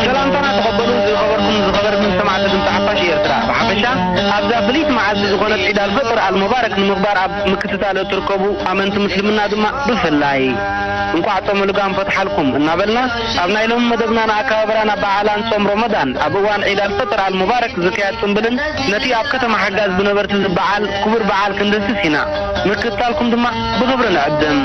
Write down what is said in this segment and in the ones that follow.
ሰላምታና ተቐበሉ ዝኸበርኩም ዝኸበርኩም ሰማዕቲ ድምፂ ሓፋሽ ኤርትራ። ብሓፈሻ ኣብዛ ፍልይቲ መዓልቲ ዝኾነት ዒድ ኣልፈጥር ኣልሙባረክ ንምኽባር ኣብ ምክትታል እትርከቡ ኣመንቲ ምስልምና ድማ ብፍላይ እንቋዕ ጾመ ልጓም ፈትሓልኩም እናበልና፣ ኣብ ናይ ሎሚ መደብና ንኣከባብራን ኣበዓዕላን ጾም ሮመዳን ኣብ እዋን ዒድ ኣልፈጥር ኣልሙባረክ ዝካየድ ጽምብልን ነቲ ኣብ ከተማ ሓጋዝ ብነበርቲ ዝበዓል ክቡር በዓል ክንድህስስ ኢና። ምክትታልኩም ድማ ብኽብሪ ንዕድም።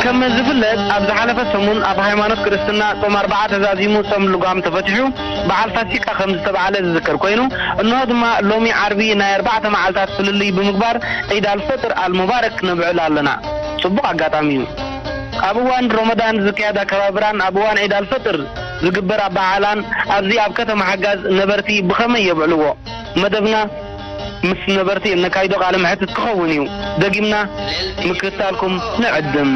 ከም ዝፍለጥ፣ ኣብ ዝሓለፈ ሰሙን ኣብ ሃይማኖት ክርስትና ጾም ኣርብዓ ተዛዚሙ ጾም ልጓም ተፈቲሑ፣ በዓል ፋሲካ ከም ዝተባዕለ ዝዝከር ኮይኑ፣ እንሆ ድማ ሎሚ ዓርቢ ናይ ኣርባዕተ መዓልታት ፍልልይ ብምግባር ዒድ ኣልፈጥር ኣልሙባረክ ነብዕል ኣለና። ጽቡቕ ኣጋጣሚ እዩ። ኣብ እዋን ሮመዳን ዝካየድ ኣከባብራን ኣብ እዋን ዒድ ኣልፈጥር ዝግበር ኣበዓዕላን ኣብዚ ኣብ ከተማ ሓጋዝ ነበርቲ ብኸመይ የብዕልዎ? መደብና ምስ ነበርቲ እነካይዶ ቃለ መሕትት ክኸውን እዩ። ደጊምና ምክትታልኩም ንዕድም።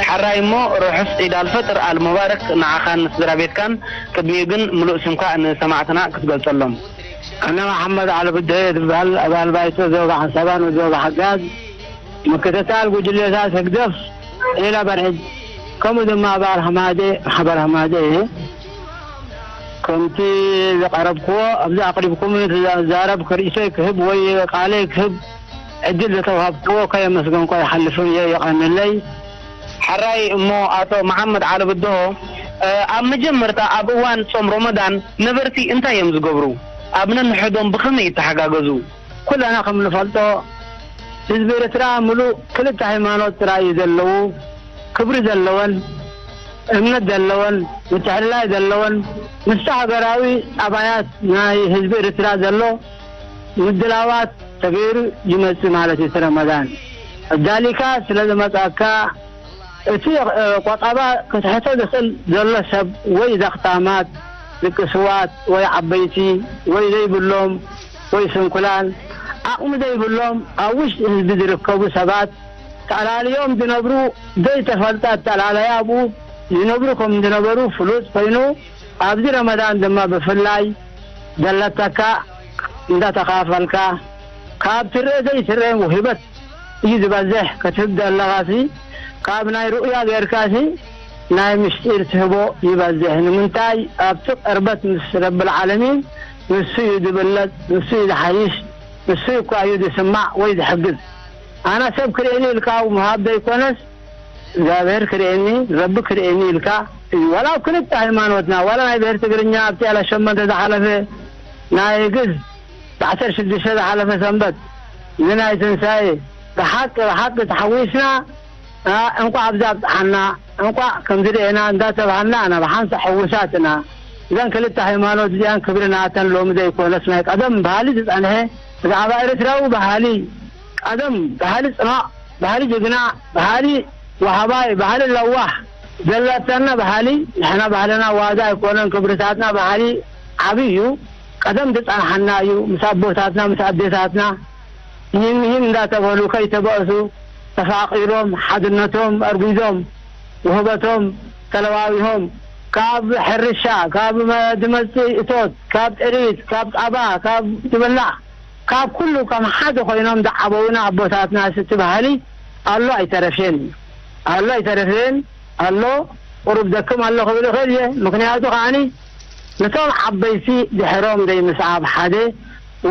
ሓራይ እሞ ርሑስ ዒድ ኣልፈጥር ኣልሙባረክ ንዓኻን ንስድራ ቤትካን። ቅድሚኡ ግን ምሉእ ስምካ ንሰማዕትና ክትገልጸሎም። ኣነ መሓመድ ዓሊ ብደየ ዝበሃል ኣባል ባይቶ ዞባ ሓሳባን ዞባ ሓጋዝ ምክትታል ጉጅለታት ህግደፍ ዒላ በርዒድ ከምኡ ድማ ኣባል ህማደ ማሕበር ህማደ እየ። ከምቲ ዝቐረብክዎ ኣብዚ ኣቕሪብኩም ዛረብ ክርእሰይ ክህብ ወይ ቃለይ ክህብ ዕድል ዝተዋሃብክዎ ከየመስገንኮ ይሓልፍን እየ። የቐንለይ። ሕራይ እሞ ኣቶ መሓመድ ዓሊ ብድሆ፣ እ፣ ኣብ መጀመርታ ኣብ እዋን ጾም ሮመዳን ነበርቲ እንታይ እዮም ዝገብሩ? ኣብ ነንሕዶም ብኸመይ ይተሓጋገዙ? ኩላና ከም ንፈልጦ ህዝቢ ኤርትራ ምሉእ ክልተ ሃይማኖት ጥራይ እዩ ዘለዉ። ክብሪ ዘለወን፣ እምነት ዘለወን፣ ምትሕልላይ ዘለወን፣ ምስቲ ሃገራዊ ጠባያት ናይ ህዝቢ ኤርትራ ዘሎ ምድላዋት ተገይሩ ይመጽእ ማለት እዩ። እቲ ረመዳን ኣዳሊካ ስለ ዝመጻካ፣ እቲ፣ እ፣ ቆጠባ ክትሕቶ ዝኽእል ዘሎ ሰብ ወይ ዘኽታማት፣ ድቂ ስዋት ወይ ዓበይቲ ወይ ዘይብሎም ወይ ስንኩላን፣ ዓቕሚ ዘይብሎም፣ ኣብ ውሽጢ ህዝቢ ዝርከቡ ሰባት፣ ተኣላልዮም ዝነብሩ፣ ዘይተፈልጠ ኣተኣላላያ ኣብኡ ዝነብሩ ከም ዝነበሩ ፍሉጥ ኮይኑ፣ ኣብዚ ረመዳን ድማ ብፍላይ ዘለተካ እንዳተኻፈልካ፣ ካብ ትርአ ዘይትርአ ውህበት እዩ ዝበዝሕ። ክትህብ ዘለኻሲ ካብ ናይ ሩእያ ጌርካሲ ናይ ምስጢር ትህቦ ይበዝሕ። ንምንታይ? ኣብቲ ቅርበት ምስ ረብል ዓለሚን ንሱ እዩ ዝብለጽ፣ ንሱ እዩ ዝሓይሽ፣ ንሱ እኳ እዩ ዝስማዕ ወይ ዝሕግዝ። ኣነ ሰብ ክርእየኒ ኢልካ ምሃብ ዘይኮነስ እግዚኣብሔር ክርእየኒ፣ ረቢ ክርእየኒ ኢልካ እዩ። ዋላ ኣብ ክልተ ሃይማኖትና፣ ዋላ ናይ ብሔር ትግርኛ ኣብቲ ያለ ሸመንተ ዝሓለፈ ናይ ግዝ ብዓሰርተ ሽዱሽተ ዝሓለፈ ሰንበት ንናይ ትንሳኤ ብሓቂ፣ ብሓቂ ተሓዊስና፣ ኣ፣ እንቋዕ ኣብዛ ኣብጽሓና፣ እንቋዕ ከምዚ ርኤና እንዳተባሃልና ኢና ብሓንሳእ ሕዉሳት ኢና። እዘን ክልተ ሃይማኖት እዚኣን ክብሪ ናተን ሎሚ ዘይኮነስ ናይ ቀደም ባህሊ ዝጸንሐ፣ ብዛዕባ ኤርትራዊ ባህሊ፣ ቀደም ባህሊ ጽኑዕ፣ ባህሊ ጅግና፣ ባህሊ ወሃባይ፣ ባህሊ ለዋህ ዘለተና ባህሊ፣ ንሕና ባህልና ዋዛ ኣይኮነን፣ ክብርታትና ባህሊ ዓቢ እዩ። ቀደም ዝጸንሓና እዩ። ምስ ኣቦታትና ምስ ኣዴታትና ይን ይን እንዳተበሉ ከይተበእሱ ተፋቒሮም ሓድነቶም ኣርጉዞም ውህበቶም ተለዋዊሆም ካብ ሕርሻ ካብ መ- ዝመጽእ እቶት ካብ ጥሪት ካብ ጻባ ካብ ዝብላዕ ካብ ኩሉ ከም ሓደ ኮይኖም ዝዓበውና ኣቦታትና ስቲ ባህሊ ኣሎ ኣይተረፍየን እዩ ኣሎ ኣይተረፍየን ኣሎ ቁሩብ ደክም ኣሎ ክብል ይኽእል እየ። ምክንያቱ ከዓኒ ነቶም ዓበይቲ ድሕሮም ዘይምስዓብ ሓደ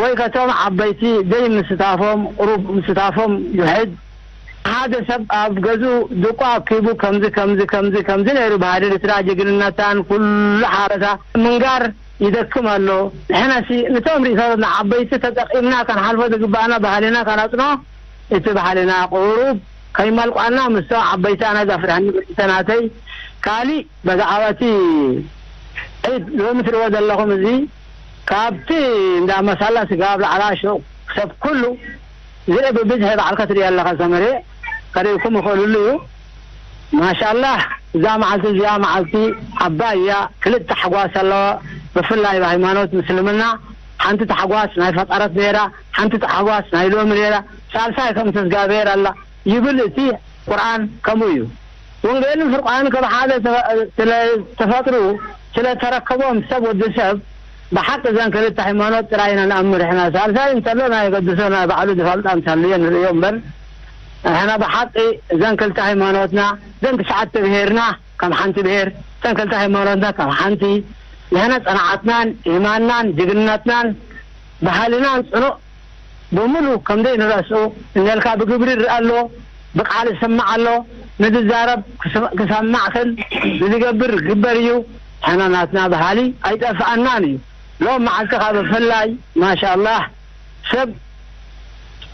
ወይ ከቶም ዓበይቲ ዘይምስታፎም ቁሩብ ምስታፎም ይውሕድ። ሓደ ሰብ ኣብ ገዝኡ ድቋ ኣኪቡ ከምዚ ከምዚ ከምዚ ከምዚ ነይሩ ባህሊ ኤርትራ ጅግንነታን ኩሉ ሓበታ ምንጋር ይደክም ኣሎ። ንሕናሲ ነቶም ርእሰታትና ዓበይቲ ተጠቂምና ከንሓልፎ ዝግባእና ባህልና ከነጽንዖ እቲ ባህልና ቁሩብ ከይመልቋና ምስቶም ዓበይቲ ኣነ ዘፍርሐኒ ብርእሰ ናተይ። ካሊእ ብዛዕባ እቲ ዒድ ሎሚ ትሪእዎ ዘለኹም እዚ ካብቲ እንዳ መሳላ ስጋብ ላዕላ ሹቕ ሰብ ኩሉ ዝርኢ ብብዝሒ ባዕልካ ትሪኦ ኣለኻ ሰመሬ ከርእይኩም ይኽእልሉ እዩ። ማሻላህ እዛ መዓልቲ እዚኣ መዓልቲ ዓባይ እያ። ክልተ ታሕጓስ ኣለዋ። ብፍላይ ብሃይማኖት ምስልምና ሓንቲ ታሕጓስ ናይ ፈጠረት ነይራ፣ ሓንቲ ታሕጓስ ናይ ሎሚ ነይራ፣ ሳልሳይ ከም ተዝጋብሔር ኣላ ይብል እቲ ቁርኣን ከምኡ እዩ። ወንጌልን ፍርቃንን ካብ ሓደ ስለ ተፈጥሩ ስለ ተረከቦም ሰብ ወዲ ሰብ ብሓቂ እዘን ክልተ ሃይማኖት ጥራይ ኢና ንኣምር። ሕና ሳልሳይ እንተሎ ናይ ገድሶ ናይ ባዕሉ ዝፈልጣ እንተልዮ ንርእዮ እምበር ሕና ብሓቂ እዘን ክልተ ሃይማኖትና እዘን ትሽዓተ ብሄርና ከም ሓንቲ ብሄር እዘን ክልተ ሃይማኖትና ከም ሓንቲ ንሕና ጽንዓትናን ኢማንናን ጅግንነትናን ባህልናን ጽኑዕ ብምሉ ከምደይ ንረስኡ እነልካ ብግብሪ ይረኣ ኣሎ፣ ብቃል ይሰማዕ ኣሎ፣ ንዝዛረብ ክሰማዕ ክል ንዝገብር ግበር እዩ። ሕና ናትና ባህሊ ኣይጠፍኣናን እዩ። ሎም መዓልቲ ካብ ብፍላይ ማሻላህ ሰብ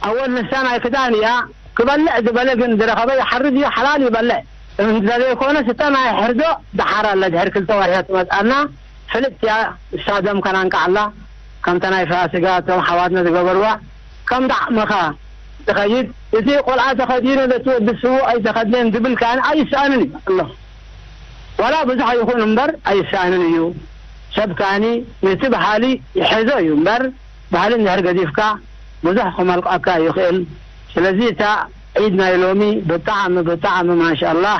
ኣወል ንሳ ናይ ክዳን እያ ክበልዕ ዝበለ ግን ዝረኸበ ይሓርድ እዩ ሓላል ይበልዕ እንተዘይኮነ ስተ ናይ ሕርዶ ደሓር ኣለ ድሕር ክልተ ወርሒ ትመፅኣና ፍልጥ እያ እሳ ደም ከናንቃዓላ ከምተ ናይ ፋስጋ እቶም ሓዋትና ዝገበርዋ ከም ዳዕምኻ ትኸይድ እቲ ቆልዓ ተኸዲኑ ነቲ ወዲ ስውእ ኣይተኸድነን ዝብል ካን ኣይስኣንን እዩ ኣሎ ዋላ ብዙሕ ይኹን እምበር ኣይስኣንን እዩ ሰብ ካኒ ነቲ ባህሊ ይሕዞ እዩ እምበር ባህሊ እንድሕር ገዲፍካ ብዙሕ ክመልቋካ ይኽእል ስለዚ እታ ዒድ ናይ ሎሚ ብጣዕሚ ብጣዕሚ ማሻላህ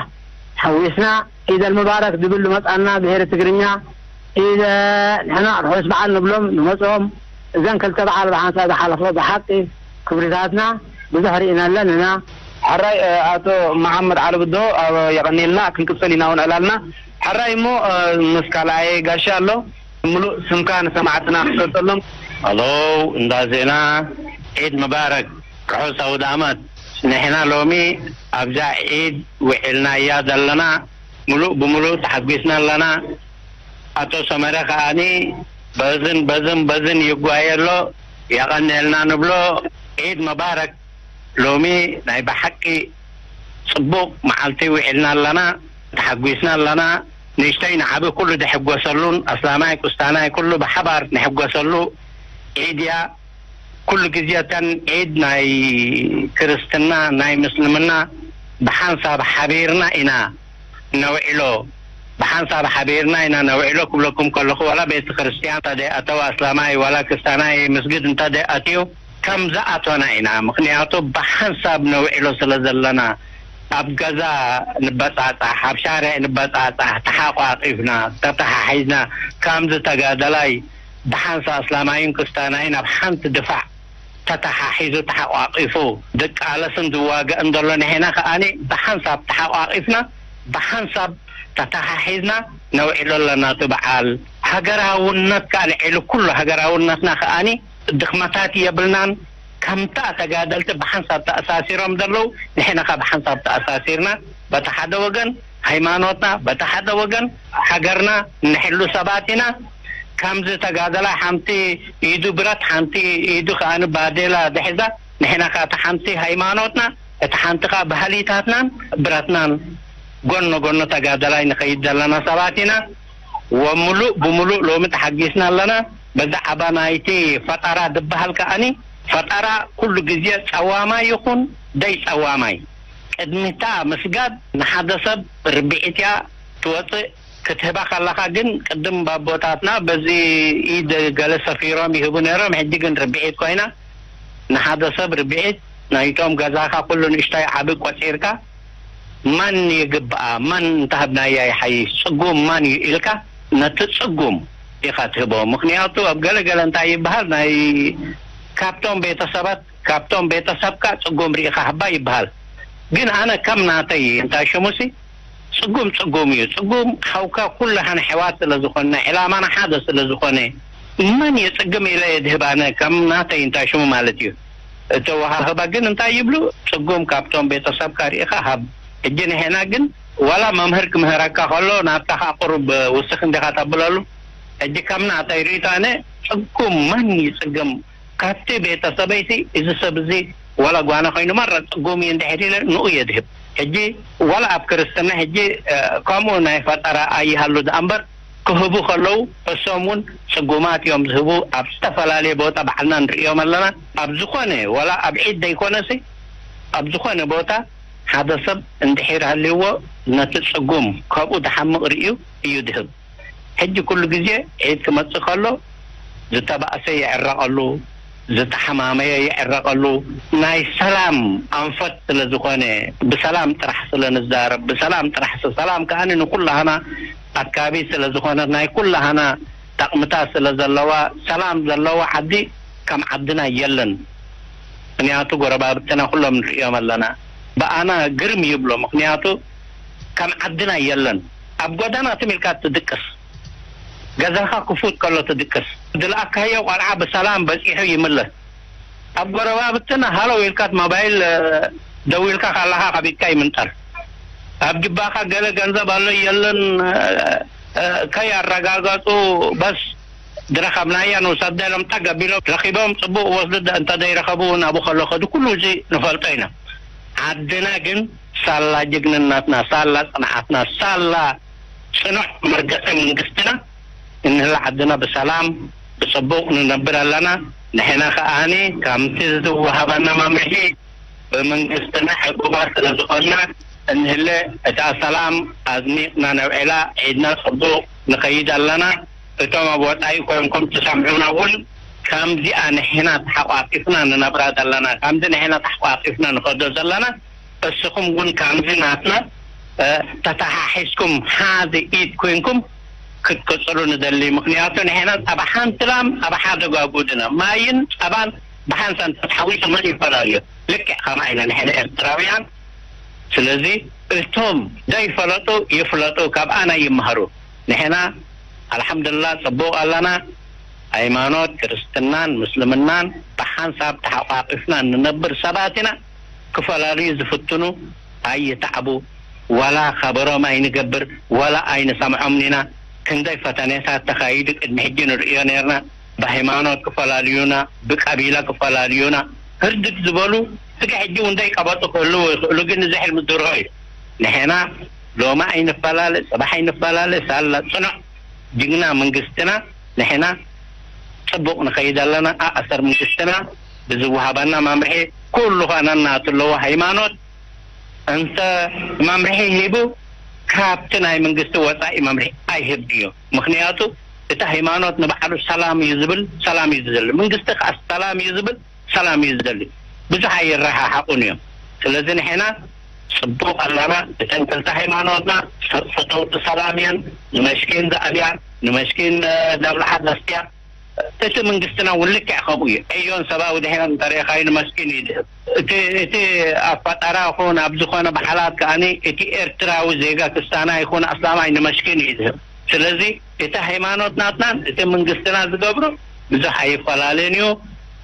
ሓዊስና ዒድ ኣልሙባረክ ዝብል ዝመፃና ብሄር ትግርኛ ኢለ ንሕና ርሑስ በዓል ንብሎም ንመፅኦም እዘን ክልተ በዓል ብሓንሳብ ዝሓለፎ ብሓቂ ክብርታትና ብዙሕ ርኢና ኣለንና። ሕራይ ኣቶ መሓመድ ዓሊ ብዶ ኣብ የቐንየልና ክንቅፅል ኢና እውን ዕላልና። ሕራይ እሞ ምስ ካልኣየ ጋሻ ኣሎ ምሉእ ስምካ ንሰማዕትና ክሰጠሎም። ኣለው እንዳ ዜና ዒድ መባረክ ርሑስ ኣውድ ኣመት። ንሕና ሎሚ ኣብዛ ዒድ ውዒልናያ ዘለና ምሉእ ብምሉእ ተሓጒስና ኣለና። ኣቶ ሰመረ ከኣኒ በዝን በዝን በዝን ይጓየ ኣሎ የቐንየልና ንብሎ። ዒድ መባረክ። ሎሚ ናይ ብሓቂ ጽቡቕ መዓልቲ ውዒልና ኣለና፣ ተሓጒስና ኣለና። ንእሽተይ ንዓቢ ኩሉ ዝሕጎሰሉን ኣስላማይ ቁስታናይ ኩሉ ብሓባር ንሕጎሰሉ ዒድ እያ። ኩሉ ግዜ እተን ዒድ ናይ ክርስትና ናይ ምስልምና ብሓንሳብ ሓቢርና ኢና ነውዕሎ። ብሓንሳብ ሓቢርና ኢና ነውዕሎ ክብለኩም ከለኹ ዋላ ቤተ ክርስትያን እንተ ደይኣተወ ኣስላማይ ዋላ ክስታናይ ምስግድ እንተ ደይኣትዩ ከም ዝኣቶና ኢና። ምኽንያቱ ብሓንሳብ ነውዕሎ ስለ ዘለና ኣብ ገዛ ንበጻጻሕ፣ ኣብ ሻርዕ ንበጻጻሕ፣ ተሓቋቒፍና፣ ተተሓሒዝና ከምዚ ተጋደላይ ብሓንሳብ ኣስላማይን ክስታናይን ኣብ ሓንቲ ድፋዕ ተተሓሒዙ ተሓቋቒፉ ዝቃለስን ዝዋገእን ዘሎ ንሕና ከኣ ብሓንሳብ ተሓቋቒፍና ብሓንሳብ ተተሓሒዝና ነውዕሎ ኣለና እቲ በዓል። ሃገራውነት ከኣ ልዒሉ ኩሉ ሃገራውነትና ከኣ ድኽመታት የብልናን። ከምታ ተጋደልቲ ብሓንሳብ ተኣሳሲሮም ዘለዉ ንሕና ከኣ ብሓንሳብ ተኣሳሲርና በቲ ሓደ ወገን ሃይማኖትና በቲ ሓደ ወገን ሃገርና ንሕሉ ሰባት ኢና። ከምዚ ተጋደላይ ሓንቲ ኢዱ ብረት ሓንቲ ኢዱ ከኣ ባዴላ ዝሕዛ ንሕና ከኣ እታ ሓንቲ ሃይማኖትና እታ ሓንቲ ከኣ ባህሊታትናን ብረትናን ጎኖ ጎኖ ተጋደላይ ንኸይድ ዘለና ሰባት ኢና። ወምሉእ ብምሉእ ሎሚ ተሓጊስና ኣለና። ብዛዕባ ናይቲ ፈጠራ ዝበሃል ከኣኒ ፈጠራ ኩሉ ግዜ ጸዋማይ ይኹን ደይ ጸዋማይ ቅድሚታ ምስጋድ ንሓደ ሰብ ርብዒት እያ ትወጽእ። ክትህባ ከለኻ ግን ቅድም ባቦታትና በዚ ኢድ ገለ ሰፊሮም ይህቡ ነይሮም። ሕጂ ግን ርብዒት ኮይና፣ ንሓደ ሰብ ርብዒት ናይቶም ገዛኻ ኩሉ ንእሽታይ ዓቢ ቆጺርካ፣ ማን ይግብኣ፣ ማን እንተሃብናያ ይሓይሽ፣ ጽጉም ማን እዩ ኢልካ ነቲ ጽጉም ኢኻ ትህቦ። ምኽንያቱ ኣብ ገለ ገለ እንታይ ይበሃል፣ ናይ ካብቶም ቤተሰባት፣ ካብቶም ቤተሰብካ ጽጉም ርኢኻ ሃባ ይበሃል። ግን ኣነ ከም ናተይ እንታይ ሽሙሲ ጽጉም ጽጉም እዩ። ጽጉም ሓውካ ኩላህና ኣሕዋት ስለ ዝኾንና፣ ዕላማና ሓደ ስለ ዝኾነ፣ መን የጽግም ኢለ እየ ድህብ ኣነ ከም ናተይ እንታይ ሽሙ ማለት እዩ። እተወሃህባ ግን እንታይ ይብሉ? ጽጉም ካብቶም ቤተሰብካ ርኢኻ ሃብ። ሕጂ ንሕና ግን ዋላ መምህር ክምህረካ ከሎ ናትካ ከኣ ቁሩብ ውስኽ እንዲኻ ተብለሉ። ሕጂ ከም ናተይ ርእይቶ ኣነ ጽጉም መን ይጽግም ካብቲ ቤተሰበይሲ እዚ ሰብ እዚ ዋላ ጓና ኮይኑ ማራ ጽጉም እዩ እንድሕር ኢለ ንኡ እየ ድህብ። ሕጂ ዋላ ኣብ ክርስትና ሕጂ ከምኡ ናይ ፈጠራ ኣይሃሉ ደኣ እምበር ክህቡ ከለዉ እሶም እውን ጽጉማት እዮም ዝህቡ። ኣብ ዝተፈላለየ ቦታ ባዕልና ንርእዮም ኣለና። ኣብ ዝኾነ ዋላ ኣብ ዒድ ዘይኮነሲ ኣብ ዝኾነ ቦታ ሓደ ሰብ እንድሒር ሃልይዎ ነቲ ጽጉም ካብኡ ዝሓምቕ ርእዩ እዩ ድህብ። ሕጂ ኩሉ ግዜ ዒድ ክመጽእ ከሎ ዝተባእሰ ይዕረቐሉ፣ ዝተሓማመየ ይዕረቐሉ። ናይ ሰላም ኣንፈት ስለ ዝኾነ ብሰላም ጥራሕ ስለ ንዛረብ ብሰላም ጥራሕ ሰላም ከኣ ንኩላህና ኣካቢ ስለ ዝኾነ ናይ ኩላህና ጠቕምታት ስለ ዘለዋ ሰላም ዘለዎ ዓዲ ከም ዓድና የለን። ምክንያቱ ጎረባብትና ኩሎም ንርእዮም ኣለና። ብኣና ግርም ይብሎ ምክንያቱ ከም ዓድና የለን። ኣብ ጎዳና ትም ኢልካ ትድቅስ፣ ገዛኻ ክፉት ከሎ ትድቅስ፣ ዝለኣካዮ ቆልዓ ብሰላም በጺሑ ይምለስ። ኣብ ጎረባብትና ሃለው ኢልካ ሞባይል ደዊልካ ካላኻ ከቢድካ ይምንጠር። ኣብ ጅባኻ ገለ ገንዘብ ኣሎ የለን ከይ ኣረጋገጹ በስ ዝረኸብናያ ንውሰዳ ኢሎም ጠግ ኣቢሎም ረኺቦም ጽቡቕ ወስዱ እንተ ዘይረኸቡ እውን ኣብኡ ከሎ ከዱ ኩሉ እዚ ንፈልጦ ኢና። ዓድና ግን ሳላ ጅግንነትና፣ ሳላ ጽንዓትና፣ ሳላ ጽኑዕ መርገጺ መንግስትና እንህላ ዓድና ብሰላም ብጽቡቕ ንነብር ኣለና። ንሕና ከኣኒ ከምቲ ዝወሃበና መምርሒ ብመንግስትና ሕጉባት ስለ ዝኾንና እንህለ እታ ሰላም ኣዝኒቕና ነብዕላ ዒድና ጽቡቕ ንኸይድ ኣለና። እቶም ኣብ ወጻኢ ኮንኩም ትሰምዑና እውን ከምዚኣ ንሕና ተሓቋቂፍና ንነብራ ዘለና፣ ከምዚ ንሕና ተሓቋቂፍና ንኸዶ ዘለና፣ እስኹም እውን ከምዚ ናትና ተተሓሒዝኩም ሓደ ኢድ ኮይንኩም ክትቅጽሉ ንደሊ። ምክንያቱ ንሕና ኣብ ሓንቲ ላም ኣብ ሓደ ጓጉድ ኢና። ማይን ጸባን ብሓንሳብ እንተተሓዊሱ መን ይፈላለዮ? ልክዕ ከማይ ኢና ንሕና ኤርትራውያን። ስለዚ እቶም ዘይፈለጡ ይፍለጡ፣ ካብ ኣና ይመሃሩ። ንሕና ኣልሓምዱልላ ጽቡቕ ኣለና። ሃይማኖት ክርስትናን ምስልምናን ብሓንሳብ ተሓቋቂፍና እንነብር ሰባት ኢና። ክፈላለዩ ዝፍትኑ ኣይተዓቡ። ዋላ ከበሮም ኣይንገብር፣ ዋላ ኣይንሰምዖምን ኢና። ክንደይ ፈተነታት ተኻይዱ ቅድሚ ሕጂ ንርእዮ ነርና። ብሃይማኖት ክፈላልዩና፣ ብቀቢላ ክፈላልዩና፣ ህርድግ ዝበሉ ስጋ ሕጂ እውን ዘይቀበጡ ክህልዉ ይኽእሉ፣ ግን እዚ ሕልሚ ድሮ እዩ። ንሕና ሎሚ ኣይንፈላለ፣ ጽባሕ ኣይንፈላለ፣ ሳላ ጽኑዕ ጅግና መንግስትና ንሕና ጽቡቕ ንኸይድ ኣለና። ኣእሰር መንግስትና ብዝወሃበና መምርሒ ኩሉ ኸኣ ነናቱ ኣለዎ ሃይማኖት እንተ መምርሒ ሂቡ ካብቲ ናይ መንግስቲ ወጻኢ መምርሒ ኣይህብ እዩ። ምክንያቱ እቲ ሃይማኖት ንባዕሉ ሰላም እዩ ዝብል፣ ሰላም እዩ ዝደሊ። መንግስቲ ከኣ ሰላም እዩ ዝብል፣ ሰላም እዩ ዝደሊ። ብዙሕ ኣይረሓሓቑን እዮም። ስለዚ ንሕና ጽቡቕ ኣለና። እተን ክልተ ሃይማኖትና ፈተውቲ ሰላም እየን። ንመስኪን ዘዕብያ፣ ንመስኪን ዘብልዓ ዘስትያ። እቲ መንግስትና እውን ልክዕ ከምኡ እዩ። ዕዮን ሰብኣዊ ድሕነት እንተሪእኻዩ ንመስኪን እዩ ዝህብ። እቲ እቲ ኣብ ፈጠራ ይኹን ኣብ ዝኾነ በዓላት ከኣኒ እቲ ኤርትራዊ ዜጋ ክስታና ይኹን ኣስላማይ ንመስኪን እዩ ዝህብ። ስለዚ እቲ ሃይማኖት ናትናን እቲ መንግስትና ዝገብሮ ብዙሕ ኣይፈላለን እዩ።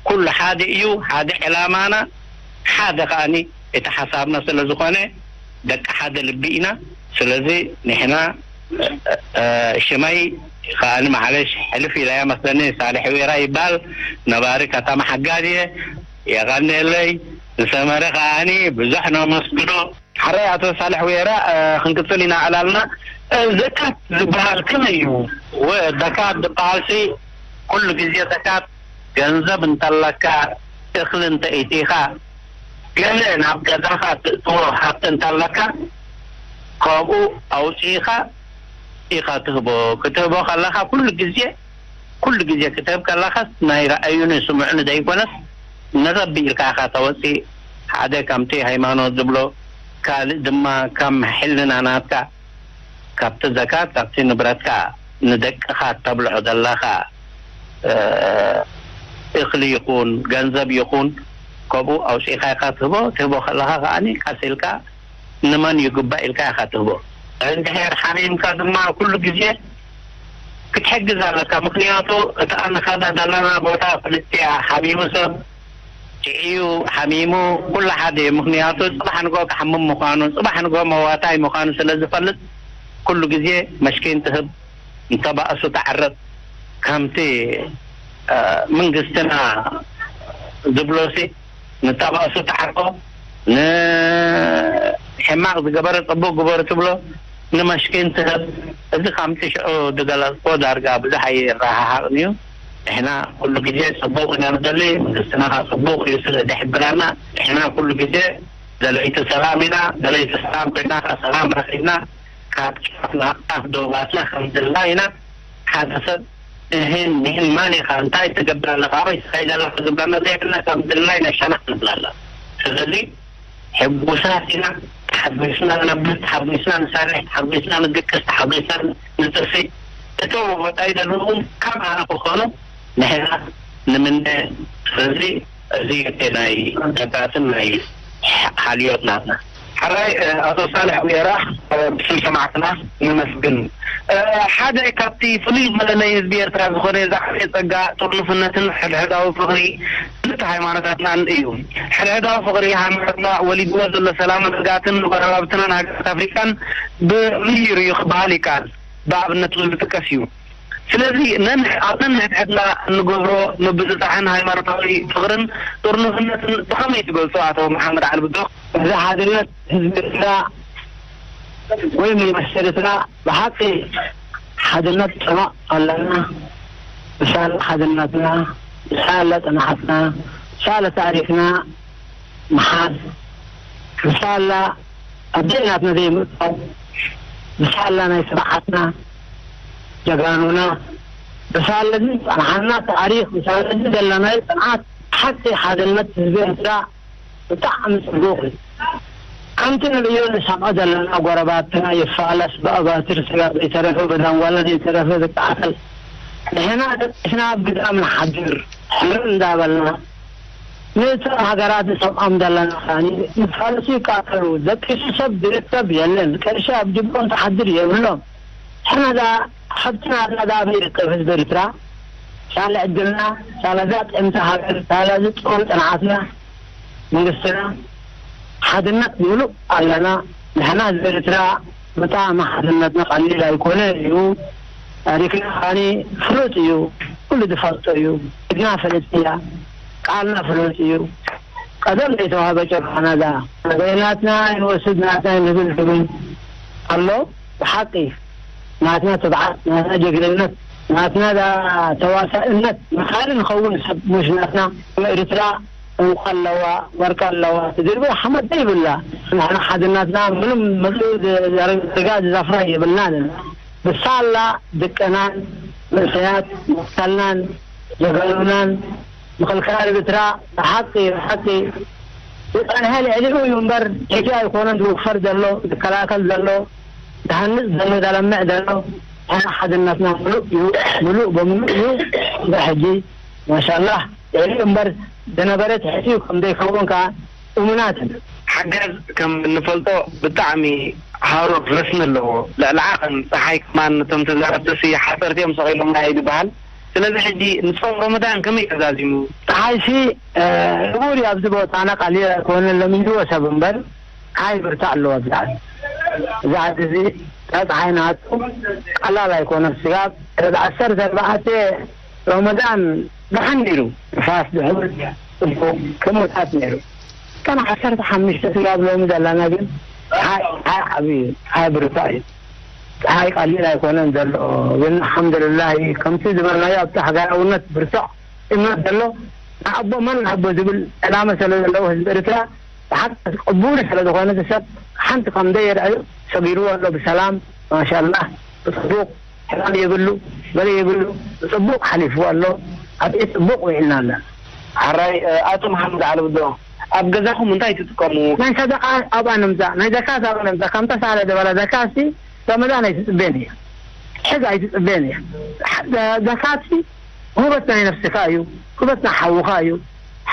ኩሉ ሓደ እዩ። ሓደ ዕላማና ሓደ ከኣኒ እቲ ሓሳብና ስለ ዝኾነ ደቂ ሓደ ልቢ ኢና። ስለዚ ንሕና ሽመይ ከኣኒ ማዕለሽ ሕልፍ ኢላያ መስለኒ ሳልሕ ዌራ ይባል ነባሪ ከተማ ሓጋዝ እየ። የቐንየለይ ንሰመረ ከኣኒ ብዙሕ ነመስግኖ። ሓራይ ኣቶ ሳልሕ ዌራ ክንቅጽል ኢና ዕላልና። ዘካት ዝበሃል ከመይ እዩ? ዘካት ዝበሃልሲ ኩሉ ግዜ ዘካት ገንዘብ እንተለካ እኽሊ እንተ ኢቲኻ ገለ ናብ ገዛኻ ትእትዎ ሃብቲ እንተለካ ካብኡ ኣውፂእኻ ኢኻ ትህቦ። ክትህቦ ከለኻ ኩሉ ግዜ፣ ኩሉ ግዜ ክትህብ ከለኻስ ናይ ረኣዩኒ ስምዑኒ ዘይኮነስ ንረቢ ኢልካ ኢኻ ተወፅእ። ሓደ ከምቲ ሃይማኖት ዝብሎ፣ ካልእ ድማ ከም ሕልና ናትካ ካብቲ ዘካት፣ ካብቲ ንብረትካ ንደቅኻ ተብልዖ ዘለኻ፣ እ፣ እኽሊ ይኹን ገንዘብ ይኹን፣ ከምኡ ኣውፂእኻ ኢኻ ትህቦ። ትህቦ ከለኻ ከኣኒ ቀስ ኢልካ ንመን ይግባእ ኢልካ ኢኻ ትህቦ። እንድሕር ሓሚምካ ድማ ኩሉ ግዜ ክትሕግዝ ኣለካ። ምኽንያቱ እቲ ኣንኻዳ ዘለና ቦታ ፍልጥያ ሓሚሙ ሰብ ጥዕዩ ሓሚሙ ኩሉ ሓደ እዩ። ምኽንያቱ ጽባሕ ንጎ ክሓምም ምዃኑ፣ ጽባሕ ንጎ መዋታይ ምዃኑ ስለ ዝፈልጥ ኩሉ ግዜ መሽኪን ትህብ፣ እንተባእሱ ተዓርቕ። ከምቲ፣ እ፣ መንግስትና ዝብሎሲ፣ ንተባእሱ ተዓርቆ፣ ንሕማቕ ዝገበረ ጽቡቕ ግበሩ ትብሎ፣ ንመሽኪን ትህብ። እዚ ከምቲ ሽዑ ዝገለጽኮ ዳርጋ ብዙሕ ኣይረሃሃቕን እዩ። ንሕና ኩሉ ግዜ ጽቡቕ ኢና ንደሊ፣ መንግስትና ከኣ ጽቡቕ እዩ ስለ ዝሕብረና፣ ንሕና ኩሉ ግዜ ደለይቲ ሰላም ኢና። ደለይቲ ሰላም ኮይና ከኣ ሰላም ረኺብና፣ ካብ ጫፍ ናብ ጫፍ ዶባትና ከም ድላይና ሓደ ሰብ እህን ንህን ማን ኢኻ፣ እንታይ ትገብር ኣለኻ፣ ኣበይ ትኸይድ ኣለኻ ዝብለና ዘይብልና ከም ድላይና ሸነኽ ንብል ኣለና። ስለዚ ሕጉሳት ኢና፣ ተሓጒስና ንነብር፣ ተሓጒስና ንሰርሕ፣ ተሓጒስና ንድቅስ፣ ተሓጒስና ንጥርሲ። እቶም ወጻኢ ዘለዉ እውን ከም ኣነ ክኾኑ ንሕና ንምነ። ስለዚ እዚ እቲ ናይ ደጋትን ናይ ሓልዮት ናትና። ሕራይ፣ እ፣ ኣቶ ሳልሕ ኣቡየራ፣ እ፣ ብስም ሰማዕትና ንመስግን። እ፣ ሓደ ካብቲ ፍሉይ መለለይ ህዝቢ ኤርትራ ዝኾነ ዝዓበየ ጸጋ ጥርንፍነትን ሕድሕዳዊ ፍቕሪ ክልተ ሃይማኖታትናን እዩ። ሕድሕዳዊ ፍቕሪ ሃይማኖትና ወሊድዎ ዘሎ ሰላምን ርግኣትን ንጎረባብትናን ሃገራት ኣፍሪቃን ብምይሩ እዩ ክበሃል ይከኣል። ብኣብነት እውን ዝጥቀስ እዩ። ስለዚ ነን-፣ ኣብ ነንሕድሕድና እንገብሮ ምብጽጻሕን ሃይማኖታዊ ፍቕርን ጥርንፍነትን ብኸመይ ትገልጾ ኣቶ መሓመድ ዓሊ ብዶ? እዚ ሓድነት ህዝቢ ኤርትራ ወይ መንግስቲ ኤርትራ ብሓቂ ሓድነት ጽማቕ ኣለና። ብሳለ ሓድነትና፣ ብሳለ ጽንዓትና፣ ብሳለ ታሪኽና ምሓዝ፣ ብሳላ ኣደይ ናትና ዘይምእታው፣ ብሳላ ናይ ስርዓትና ጀጋኑና፣ ብሳለ እዚ ዝጸንሓና ታሪኽ፣ ብሳለ እዚ ዘለናዮ ጽንዓት፣ ሓቂ ሓድነት ህዝቢ ኤርትራ ብጣዕሚ ጽቡቕ እዩ። ከምቲ ንርእዮ ንሰምዖ ዘለና፣ ጎረባብትና ይፋለስ፣ ብኣባትር ስጋ ዘይተረፈ፣ ብዳንጓላ ዘይተረፈ ዝቃተል፣ ንሕና ደቂስና ኣብ ግዳም ንሓድር፣ ሕርር እንዳበልና፣ ንእተን ሃገራት ንሰምዖም ዘለና ከኣ ይፋለሱ ይቃተሉ። ደቂሱ ሰብ ዝእከብ የለን። ቀሺ ኣብ ጅብኦም ዝሓድር የብሎም። ሕና ደኣ ሃብትና ደኣ ኣበይ ይርከብ ህዝቢ ኤርትራ? ሳላ ዕድልና፣ ሳላ እዛ ጥዕምቲ ሃገር፣ ሳላ እዚ ጥዑም ጽንዓትና፣ መንግስትና፣ ሓድነት ምሉእ ኣለና። ንሕና ህዝቢ ኤርትራ ብጣዕሚ ሓድነትና ቀሊል ኣይኮነ እዩ። ታሪኽና ከኣኒ ፍሉጥ እዩ። ኩሉ ዝፈልጦ እዩ። ሕግና ፍልጥቲ እያ። ቃልና ፍሉጥ እዩ። ቀደም ዘይተዋህበ ጨርሖና እዛ። በይናትና ኣይንወስድ ናትና ኣይንብል ዝብል ኣሎ። ብሓቂ ናትና ትብዓት፣ ናትና ጀግንነት፣ ናትና ዳ-፣ ተዋሳእነት መኻሪ ንኸውን ሰብ ሙሽ ናትና። ኤርትራ ዕንቋ ኣለዋ፣ ወርቂ ኣለዋ፣ ትድርቢ ሓመድ ዘይብላ። ንሕና ሓድነትና ምንም ምሉእ ዘርጋ ዝዛፍራ የብልናን። ብሳላ ደቅናን መንእሰያት መትከልናን ጀጋኑናን ምኽልካል ኤርትራ ብሓቂ፣ ብሓቂ ዝጸንሐ ልዕሊኡ እዩ እምበር፣ ሕጂ ኣይኮነን ዝውፈር ዘሎ፣ ዝከላኸል ዘሎ፣ ዝሃንጽ ዘሎ፣ ዘለምዕ ዘሎ። ሕና ሓድነትና ምሉእ እዩ፣ ምሉእ ብምሉእ እዩ። እምበር ሕጂ ማሻላህ ልዕሊኡ እምበር ዝነበረ ትሕቲኡ ከም ዘይከውን ከኣ እሙናት ኢና። ሓጋዝ ከም እንፈልጦ ብጣዕሚ ሃሩር ረስኒ ኣለዎ። ልዕሊ ዓቐን ጸሓይ ከማን ነቶም ተዛረብትሲ ሓጸርቲ እዮም ሰቒሎምና እዩ ዝበሃል። ስለዚ ሕጂ ንጾም ረመዳን ከመይ ተዛዚሙ? ጸሓይሲ፣ እ፣ ንቡር እዩ ኣብዚ ቦታና ቀሊል ኣይኮነን ለሚድዎ ሰብ እምበር፣ ጸሓይ ብርታዕ ኣለዎ ኣብዚ ዓዲ። እዚ ዓዲ እዚ እታ ጸሓይ ናቱ ቀላል ኣይኮነን። ስጋብ ዕለት ዓሰርተ ኣርባዕተ ረመዳን ደሓን ነይሩ። ንፋስ ድሑር ጽቡቕ ከምኡታት ነይሩ። ከም ዓሰርተ ሓሙሽተ ስጋብ ሎሚ ዘለና ግን ጸሓይ፣ ጸሓይ ዓቢ እዩ። ጸሓይ ብርታዕ እዩ። ጸሓይ ቀሊል ኣይኮነን ዘሎ። ግን ኣልሓምዱሊላህ ከምቲ ዝበልናዮ ኣብቲ ሃገራውነት ብርቱዕ እምነት ዘሎ ንኣቦ መን ኣቦ ዝብል ዕላማ ስለ ዘለዎ ህዝቢ ኤርትራ ብሓቂ ቅቡል ስለ ዝኾነ እቲ ሰብ ሓንቲ ከም ደየርዐዩ ሰጊርዎ ኣሎ ብሰላም ማሻላህ። ጽቡቕ ሕማም የብሉ፣ በለ የብሉ፣ ጽቡቕ ሓሊፍዎ ኣሎ። ኣብ ጽቡቕ ውዒልና ኣላ። ሓራይ ኣቶ መሓመድ ዓለብዶ፣ ኣብ ገዛኹም እንታይ ትጥቀሙ? ናይ ሰደቃ ኣብኣ ንምጻእ፣ ናይ ዘካት ኣብኣ ንምጻእ፣ ከምታ ሳለ ዝበላ ዘካትሲ ረመዳን ኣይትጽበን እያ፣ ሕግ ኣይትጽበን እያ። ዘካትሲ ውህበት ናይ ነፍስኻ እዩ፣ ውህበት ናይ ሓውኻ እዩ።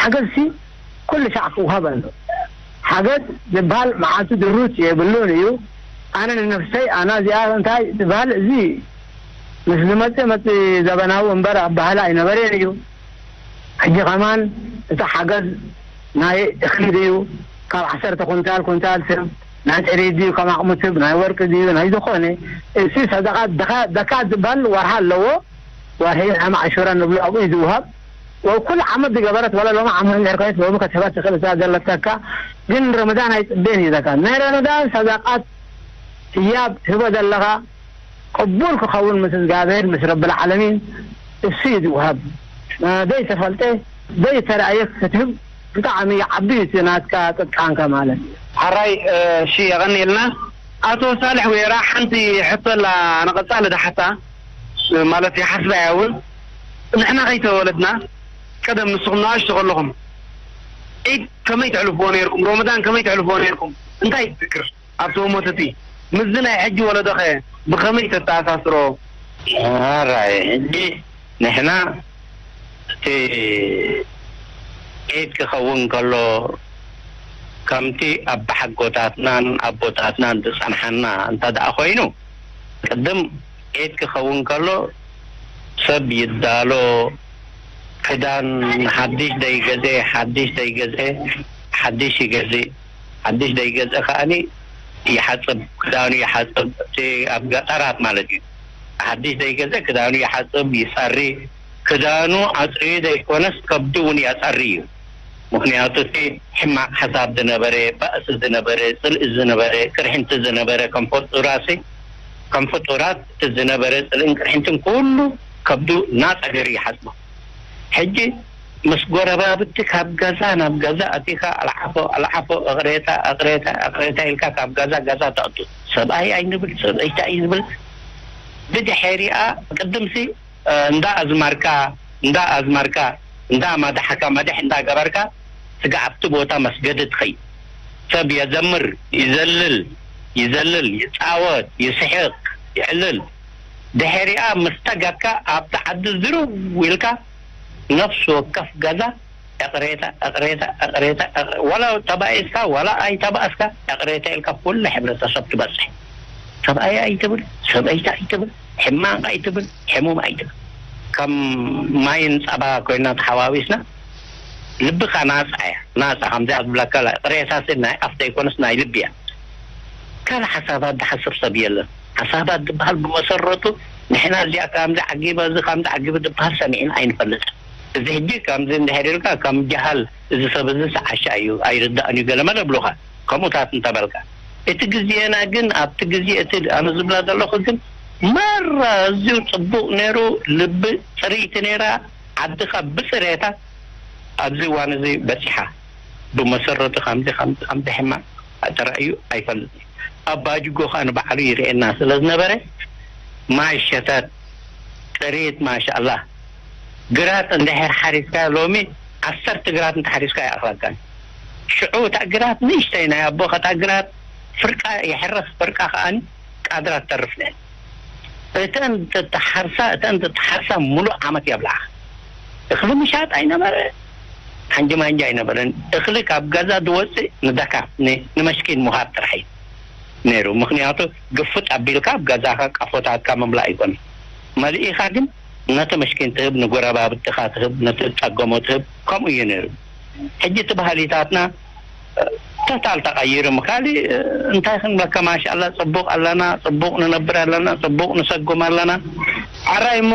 ሓገዝሲ ኩሉ ሻዕ ክውሃብ ኣሎ። ሓገዝ ዝበሃል መዓልቲ ድሩት የብሉን እዩ። ኣነ ንነፍሰይ ኣና እዚኣ እንታይ ዝበሃል እዚ ምስ ዝመጽእ መጽእ ዘበናዊ እምበር ኣባህላ ኣይነበረን እዩ። ሕጂ ከማን እቲ ሓገዝ ናይ እኽሊ ድዩ ካብ ዓሰርተ ኩንታል ኩንታል ስብ ናይ ጥሪት ድዩ ከም ኣቕሙ ስብ ናይ ወርቂ ድዩ ናይ ዝኾነ እሲ ሰደቃት ደካ- ደካት ዝበሃል ወርሃ ኣለዎ። ወርሒ ዓመ ዓሹራ ንብሎ ኣብኡ እዩ ዝውሃብ። ወኩሉ ዓመት ዝገበረት ወላ ሎሚ ዓመት እንድሕር ኮይነት ሎሚ ከትህባ ትኽእል እሳ ዘለተካ ግን ረመዳን ኣይፅበን እዩ ዘካ ናይ ረመዳን ሰደቃት ህያብ ህበ ዘለኻ ቅቡል ክኸውን ምስ እግዚኣብሔር ምስ ረብል ዓለሚን እሱ እዩ ዝውሃብ። ዘይተፈልጠ ዘይተረኣየ ክትህብ ብጣዕሚ ዓቢ እዩ እቲ ናትካ ጥቃንካ ማለት እዩ። ሓራይ እሺ የቐንየልና። ኣቶ ሳልሕ ወይራ ሓንቲ ሕቶ ኣላ ንቐጻሊ ድሓታ ማለት ይሓስባ እያ እውን ንሕና ከይተወለድና ቀደም ንስኹም ንኣሽቱ ከለኹም ዒድ ከመይ ተሕልፍዎ ነይርኩም? ሮመዳን ከመይ ተሕልፍዎ ነይርኩም? እንታይ ትዝክር ኣብቲ ህሞት እቲ ምስዚ ናይ ሕጂ ወለዶኸ ብኸመይ ተተኣሳስሮ? ኣራይ ሕጂ ንሕና እቲ ዒድ ክኸውን ከሎ ከምቲ ኣባሓጎታትናን ኣቦታትናን ዝጸንሓና እንተ ደኣ ኮይኑ ቅድም ዒድ ክኸውን ከሎ ሰብ ይዳሎ፣ ክዳን ሓድሽ ደይገዝአ ሓድሽ ደይገዝአ ሓድሽ ይገዝእ፣ ሓድሽ ደይገዝአ ከኣኒ ይሓጽብ፣ ክዳኑ ይሓጽብ፣ እቲ ኣብ ገጠራት ማለት እዩ። ሓድሽ ደይገዝአ ክዳኑ ይሓጽብ፣ ይጸሪ፣ ክዳኑ ኣጽርዩ ዘይኮነስ ከብዱ እውን የጸሪ እዩ። ምኽንያቱ እቲ ሕማቕ ሓሳብ ዝነበረ፣ ባእሲ ዝነበረ፣ ጽልኢ ዝነበረ፣ ቅርሕንቲ ዝነበረ ከም ፍጡራሲ ከም ፍጡራት እቲ ዝነበረ ጽልእን ቅርሕንትን ኩሉ ከብዱ ናጻ ገይሩ ይሓጽቦ። ሕጂ ምስ ጎረባብቲ ካብ ገዛ ናብ ገዛ ኣቲኻ ኣልዓፎ ኣልዓፎ እቕሬታ እቕሬታ እቕሬታ ኢልካ ካብ ገዛ ገዛ ተእቱ። ሰብኣይ ኣይንብል ሰበይቲ ኣይንብል ብድሕሪኣ ቅድምሲ እንዳ ኣዝማርካ እንዳ ኣዝማርካ እንዳ ማድሓካ ማድሕ እንዳ ገበርካ ስጋዕ ኣብቲ ቦታ መስገዲ ትኸይድ። ሰብ የዘምር፣ ይዘልል፣ ይዘልል፣ ይጻወት፣ ይስሕቕ፣ ይዕልል። ድሕሪኣ ምስ ተጋካ ኣብቲ ዓዲ ዝርው ኢልካ ነፍሲ ወከፍ ገዛ እቕሬታ እቕሬታ እቕሬታ እቕሬ- ዋላ ተባኢስካ ዋላ ኣይተባእስካ እቕሬታ ኢልካ ኩሉ ሕብረተሰብ ትበጽሕ። ሰብኣይ ኣይትብል፣ ሰበይቲ ኣይትብል፣ ሕማቕ ኣይትብል፣ ሕሙም ኣይትብል። ከም ማይን ጸባ ኮይና ተሓዋዊስና ልብኻ ናጻ እያ። ናጻ ከምዚኣ ዝብለካ ቅሬታ ሲ ናይ ኣፍ ዘይኮነስ ናይ ልቢ እያ። ካልእ ሓሳባት ዝሓስብ ሰብ የለን። ሓሳባት ዝበሃል ብመሰረቱ ንሕና እዚኣ ከምዚ ዓጊበ እዚ ከምዚ ዓጊበ ዝበሃል ሰሚዕና ኣይንፈልጥን። እዚ ሕጂ ከምዚ እንድሕር ኢልካ ከም ጀሃል እዚ ሰብ እዚ ሰዓሻ እዩ ኣይርዳእን እዩ ገለመለ ብሉኻ ከምኡታት እንተበልካ እቲ ግዜና ግን ኣብቲ ግዜ እቲ ኣነ ዝብላ ዘለኹ ግን ማራ ኣዝዩ ጽቡቕ ነይሩ። ልቢ ጽርይቲ ነይራ። ዓድኻ ብጽሬታ ኣብዚ እዋን እዚ በጺሓ። ብመሰረቱ ከምዚ ከምዚ ከምዚ ሕማቕ ተራእዩ ኣይፈልጥን። ኣባጅጎ ከኣ ንባዕሉ ይርእየና ስለ ዝነበረ ማይ ሸተት ጥሪት ማሻኣላህ ግራት እንድሕር ሓሪስካዮ ሎሚ ዓሰርተ ግራት እንተሓሪስካዮ ኣይኣኽለካን። ሽዑ እታ ግራት ንእሽተይ ናይ ኣቦኻ እታ ግራት ፍርቃ የሕርስ ፍርቃ ከኣ ቃድራ ትተርፍ ነይራ። እተን ተተሓርሳ እተን ተተሓርሳ ሙሉእ ዓመት የብልዓ። እኽሊ ምሻጥ ኣይነበረ ሓንጂ ማንጂ ኣይነበረን። እኽሊ ካብ ገዛ ዝወፅእ ንደካት ን- ንመሽኪን ምሃብ ጥራሕ እዩ ነይሩ። ምኽንያቱ ግፍጥ ኣቢልካ ኣብ ገዛኻ ቀፎታትካ ምምላእ ኣይኮነን። መሊእኻ ግን ነቲ መሽኪን ትህብ፣ ንጎረባብትኻ ትህብ፣ ነቲ ዝፀገሞ ትህብ። ከምኡ እዩ ነይሩ። ሕጂ እቲ ባህሊታትና ተታል ተቐይሩ ምካሊ እንታይ ክንብለካ ማሻላ ፅቡቅ ኣለና ፅቡቅ ንነብር ኣለና ፅቡቅ ንሰጉም ኣለና። ሓራይ እሞ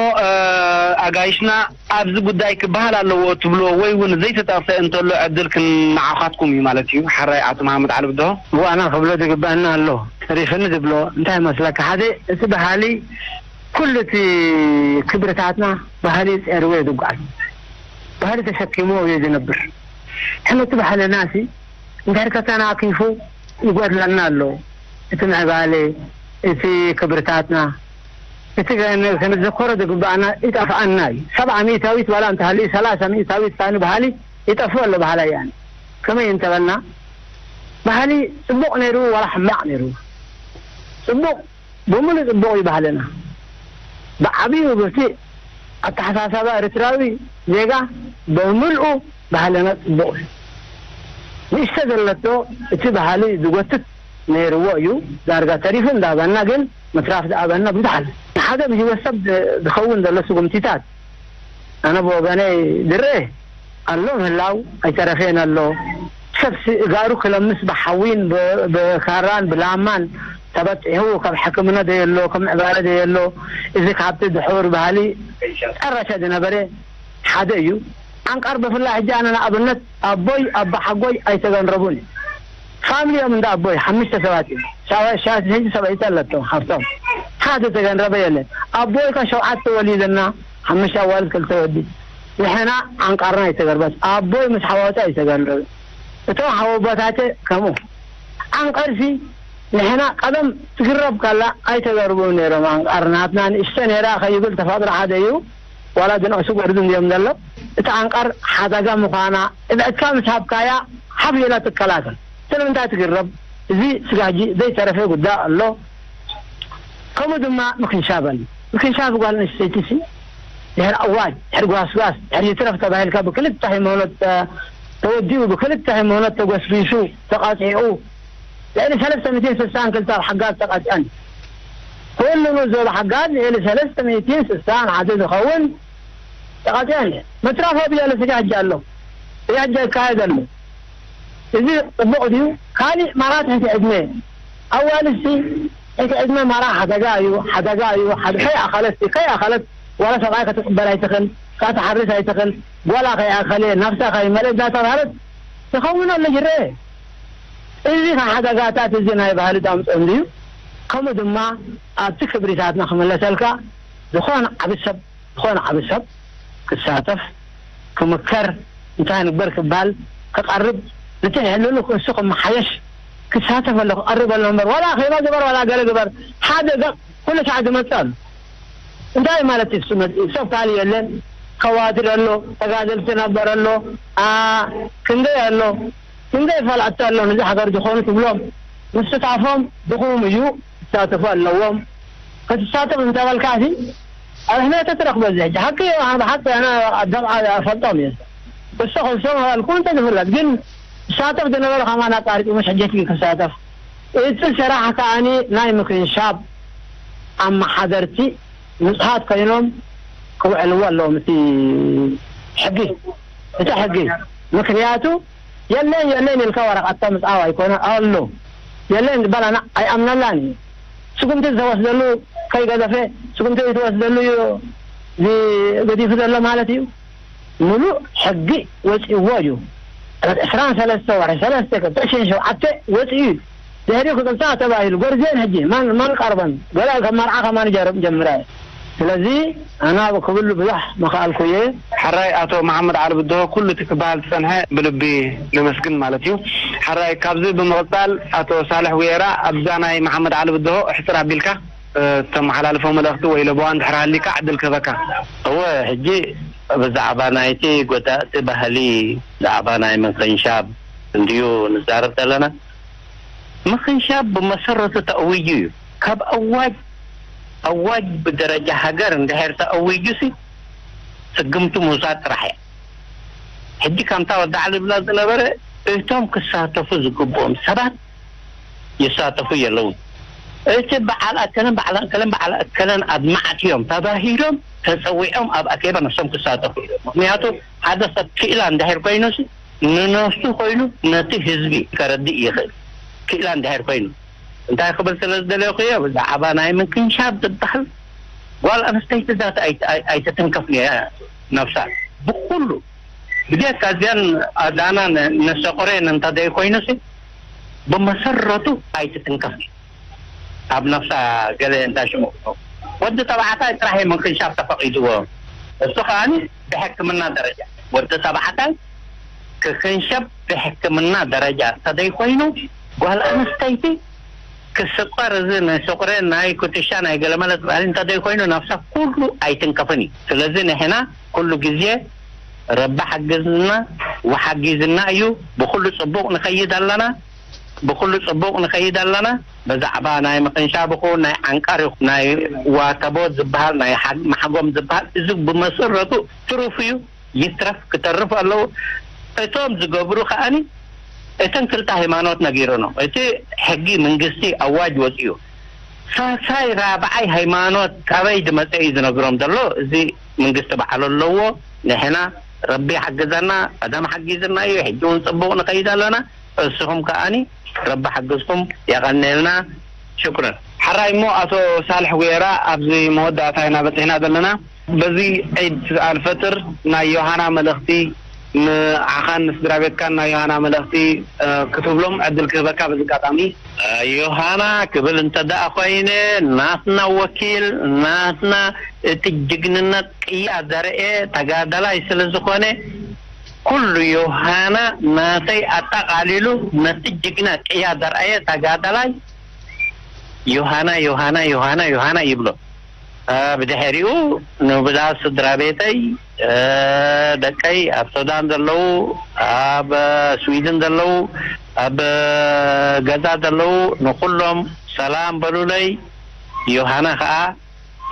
ኣጋይሽና ኣብዚ ጉዳይ ክበሃል ኣለዎ ትብልዎ ወይ እውን ዘይተጠቕሰ እንተሎ ዕድል ክንዓኻትኩም እዩ ማለት እዩ። ሓራይ ኣቶ መሓመድ ዓሊ ብድሆ። ዋና ክብሎ ዝግባና ኣሎ ተሪፍኒ ዝብሎ እንታይ መስለካ ሓደ እቲ ባህሊ ኩሉ እቲ ክብርታትና ባህሊ ጸርዎ ዝጓዓዝ ባህሊ ተሸኪሞ እዩ ዝነብር። ሕመቲ ባህልና ሲ እንድሕር ከተናኪፉ ይጎድለና ኣሎ። እቲ ምዕባለ እቲ ክብርታትና እቲ ከን- ክንዘከሮ ዝግባኣና ይጠፍኣና እዩ። ሰብዓ ሚእታዊት ዋላ እንተሃልዩ ሰላሳ ሚእታዊት ካኒ ባህሊ ይጠፍእ ኣሎ። ባህላ እያን ከመይ እንተበልና ባህሊ ጽቡቕ ነይሩ ዋላ ሕማቕ ነይሩ፣ ጽቡቕ ብምሉእ ጽቡቕ እዩ ባህልና። ብዓብዩ ብቲ ኣተሓሳሰባ ኤርትራዊ ዜጋ ብምልኡ ባህልና ጽቡቕ እዩ። ንእሽተ ዘለቶ እቲ ባህሊ ዝጎትት ነይርዎ እዩ። ዳርጋ ተሪፉ እንዳበና ግን ምትራፍ ዝኣበና ብዙሕ ኣሎ። ንሓደ ብህይወት ሰብ ዝኸውን ዘሎ ስጉምቲታት ኣነ ብወገነይ ዝርአ ኣሎ ምህላው ኣይተረፈን ኣሎ። ሰብ እጋሩ ክለምስ ብሓዊን ብካራን ብላማን ተበፂሑ ካብ ሕክምና ዘየሎ ከም ምዕባለ ዘየሎ እዚ ካብቲ ድሑር ባህሊ ጨረሰ ዝነበረ ሓደ እዩ። ዓንቃር ብፍላይ ሕጂ ኣነ ንኣብነት ኣቦይ ኣባሓጎይ ኣይተገንረቡን እዩ። ፋምሊ እዮም እንዳ ኣቦይ ሓሙሽተ ሰባት እዮም። ሻወ- ሻ- ሸይቲ ሰበይቲ ኣለቶም ሓፍቶም ሓደ ተገንረበ የለን። ኣቦይ ከ ሸውዓተ ወሊድና ሓሙሽተ ኣዋልድ ክልተ ወዲ ንሕና ዓንቃርና ኣይተገርበት ኣቦይ ምስ ሓዋውታ ኣይተገንረበ። እቶም ሓወቦታተ ከምኡ ዓንቀርሲ ንሕና ቀደም ትግረብ ካላ ኣይተገርቡ ነይሮም። ዓንቃር ናትና ንእሽተ ነይራ ከይብል ተፈጥሮ ሓደ እዩ። ዋላ ዝንእሱ ጎርዙ እንዲዮም ዘሎ እቲ ዓንቃር ሓዳጋ ምዃና እብዕትካ ምስ ሃብካያ ሓፍ ኢላ ትከላከል። ስለምንታይ ትግረብ? እዚ ስጋጂ ዘይተረፈ ጉዳይ ኣሎ። ከምኡ ድማ ምክንሻብ ኣሎ። ምክንሻብ ጓል ኣንስተይቲ ሲ ድሕሪ ኣዋጅ ድሕሪ ጓስጓስ ድሕሪ ይትረፍ ተባሂልካ ብክልተ ሃይማኖት ተወዲኡ ብክልተ ሃይማኖት ተጎስጒሱ ተቐፂዑ ልዕሊ ሰለስተ ሚእትን ስሳን ክልተ ኣብ ሓጋዝ ተቐፅዐን። ኩሉ ንዞብ ሓጋዝ ልዕሊ ሰለስተ ሚእትን ስሳን ሓደ ዝኸውን ተቐፅዐን። መትራፍ ኣብያ ለስጋ ሕጂ ኣሎ። ሕጂ ይካየድ ኣሎ። እዚ ፅቡቕ ድዩ? ካሊእ ማራ ትሕቲ ዕድመ ኣዋልድሲ ትሕቲ ዕድመ ማራ ሓደጋ እዩ፣ ሓደጋ እዩ። ሓደ ከይኣኸለት ከይኣኸለት ዋላ ሰብኣይ ክትቕበል ኣይትኽእል፣ ክትሓርስ ኣይትኽእል፣ ጓላ ከይኣኸለ ናፍሳ ከይመልእ እናተባህለት ትኸውን ኣሎ ይረአ። እዚ ካብ ሓደጋታት እዚ ናይ ባህሊ ዳምፅኦ እንድዩ። ከምኡ ድማ ኣብቲ ክብሪታትና ክምለሰልካ ዝኾነ ዓቢ ሰብ ዝኾነ ዓቢ ሰብ ክሳተፍ ክምከር እንታይ ንግበር ክበሃል ክቐርብ እቲ ሕልሉ ክእሱ ክመሓየሽ ክሳተፍ ኣሎ ክቐርብ ኣሎ እምበር ዋላ ኼባ ግበር ዋላ ገለ ግበር ሓደ ገብ ኩሉ ሰዓት ዝመፅእ ኣሎ። እንታይ ማለት እዩ እሱ መፅኡ? ሰብ ካልእ የለን። ከዋድር ኣሎ፣ ተጋደልቲ ነበር ኣሎ፣ ኣ፣ ክንደይ ኣሎ፣ ክንደይ ፈላጥቲ ኣሎ ነዚ ሃገር ዝኾኑ ትብሎም ምስታፎም ድኹም እዩ። ክሳተፉ ኣለዎም። ክትሳተፍ እንተበልካ ሲ ኣብ ሕመተ ትረኽቦ እዚ ሕጂ ሓቂ እዩ። ኣነ ብሓቂ ኣነ ኣብ ደቕ ኣፈልጦም እየ። ክሶ ክሶም ኣባልኩም እንተ ዝፍለጥ ግን ክሳተፍ ዝነበረ ከማን ኣቃሪጡ ምስ ሕጂ እቲ ክሳተፍ እቲ ስራሕ ከኣኒ ናይ ምክንሻብ ኣመሓደርቲ ንጹሃት ኮይኖም ክውዕልዎ ኣለዎም እቲ ሕጊ፣ እቲ ሕጊ። ምክንያቱ የለን የለን ኢልካ ወረቐት ምጽኣው ኣይኮነ ኣሎ። የለን ዝበላና ኣይኣምነላን እዩ። ስጉምቲ ዝተወስደሉ ከይገዘፈ ስጉምቲ ዝተወስደሉ እዩ ዚ-፣ ገዲፉ ዘሎ ማለት እዩ። ምሉእ ሕጊ ወጺእዎ እዩ። ዕስራን ሰለስተ ወርሒ ሰለስተ ክልተ ሽሕን ሸውዓተ ወጺኡ እዩ። ድሕሪኡ ክቅጻዕ ተባሂሉ ጎርዜን ሕጂ መን መን ቀርበን ገለ ከም መርዓ ከማን ጀር-፣ ጀምረ። ስለዚ ኣና ክብሉ ብዙሕ መኸኣልኩ እየ። ሕራይ ኣቶ መሓመድ ዓሊ ብድሆ ኩሉ እቲ ክበሃል ዝጸንሐ ብልቢ ነመስግን ማለት እዩ። ሕራይ ካብዚ ብምቕጻል ኣቶ ሳልሕ ጉየራ ኣብዛ ናይ መሓመድ ዓሊ ብድሆ ሕጽር ኣቢልካ እ፣ ተመሓላልፎ መልእኽቲ ወይ ለበዋ እንድሕር ሃሊካ ዕድል ክህበካ። እወ፣ ሕጂ ብዛዕባ ናይቲ ጎዳእቲ ባህሊ ብዛዕባ ናይ ምኽንሻብ እንድዩ ንዛረብ ዘለና። ምኽንሻብ ብመሰረቱ ተእዊጁ እዩ። ካብ ኣዋጅ ኣዋጅ ብደረጃ ሃገር እንድሕር ተኣዊጁ ሲ ስግምቲ ምውሳድ ጥራሕ እያ። ሕጂ ከምታ ወዲ ዓሊ ዝብላ ዝነበረ እቶም ክሳተፉ ዝግብኦም ሰባት ይሳተፉ የለውን። እቲ በዓል ኣከለን በዓል ኣከለን በዓል ኣከለን ኣድማዕቲ እዮም ተባሂሎም ተፀዊዖም ኣብ ኣኬባ ነሶም ክሳተፉ እዮም። ምክንያቱ ሓደ ሰብ ክኢላ እንድሕር ኮይኑ ሲ ንነፍሱ ኮይኑ ነቲ ህዝቢ ከረድእ ይኽእል። ክኢላ እንድሕር ኮይኑ እንታይ ክብል ስለ ዝደለኹ እየ ብዛዕባ ናይ ምክንሻብ ዝበሃል ጓል ኣንስተይቲ ዛት ኣይትትንከፍን እያ ነብሳ ብኩሉ ብጀካ እዚኣን ኣዳና ነሰቆሬን እንተዘይኮይኑሲ ብመሰረቱ ኣይትትንከፍን። ኣብ ነፍሳ ገለ እንታይ ሽሙ ወዲ ተባዕታይ ጥራሕ እዩ ምክንሻብ ተፈቒድዎ። እሱ ከኣኒ ብሕክምና ደረጃ ወዲ ተባዕታይ ክክንሸብ ብሕክምና ደረጃ እንተዘይኮይኑ ጓል ኣንስተይቲ ክስቆር፣ እዚ ናይ ስቑረ ናይ ኩትሻ ናይ ገለመለ ጥራይ እንተዘይኮይኑ፣ ነፍሳ ኩሉ ኣይትንከፍን እዩ። ስለዚ ንሕና ኩሉ ግዜ ረቢ ሓግዝና፣ ወሓጊዝና እዩ። ብኩሉ ጽቡቕ ንኸይድ ኣለና፣ ብኩሉ ጽቡቕ ንኸይድ ኣለና። ብዛዕባ ናይ ምኽንሻብ ይኹን ናይ ዓንቃር ይኹን ናይ ዋተቦት ዝበሃል፣ ናይ ሓ- ማሕጎም ዝበሃል፣ እዚ ብመሰረቱ ትሩፍ እዩ። ይትረፍ ክተርፍ ኣለዎ። እቶም ዝገብሩ ከኣኒ እተን ክልተ ሃይማኖት ነጊሮኖም። እቲ ሕጊ መንግስቲ ኣዋጅ ወፂኡ። ሳልሳይ ራብዓይ ሃይማኖት ካበይ ዝመፀ እዩ ዝነግሮም ዘሎ። እዚ መንግስቲ ባዕሉ ኣለዎ። ንሕና ረቢ ሓግዘና፣ ቀደም ሓጊዝና እዩ። ሕጂ እውን ፅቡቕ ንኸይድ ኣለና። እስኹም ከኣኒ ረቢ ሓግዝኩም። የቐንየልና። ሽኩረን። ሓራይ እሞ ኣቶ ሳልሕ ጉየራ፣ ኣብዚ መወዳእታ ኢና በፂሕና ዘለና። በዚ ዒድ ኣልፈጥር ናይ ዮሃና መልእኽቲ ንዓኻን ንስድራ ቤትካን ናይ ዮሃና መልእኽቲ ክትብሎም ዕድል ክህበካ በዚ ኣጋጣሚ። ዮሃና ክብል እንተ ደኣ ኮይነ፣ ናትና ወኪል፣ ናትና እቲ ጅግንነት ቅያ ዘርኤ ተጋዳላይ ስለ ዝኾነ፣ ኩሉ ዮሃና ናተይ ኣጠቓሊሉ ነቲ ጅግና ቅያ ዘርኣየ ተጋዳላይ ዮሃና፣ ዮሃና፣ ዮሃና፣ ዮሃና ይብሎ። ብድሕሪኡ ንብዙሓት ስድራ ቤተይ፣ ደቀይ ኣብ ሱዳን ዘለዉ፣ ኣብ ስዊድን ዘለዉ፣ ኣብ ገዛ ዘለዉ፣ ንኹሎም ሰላም በሉለይ። ዮሃና ከኣ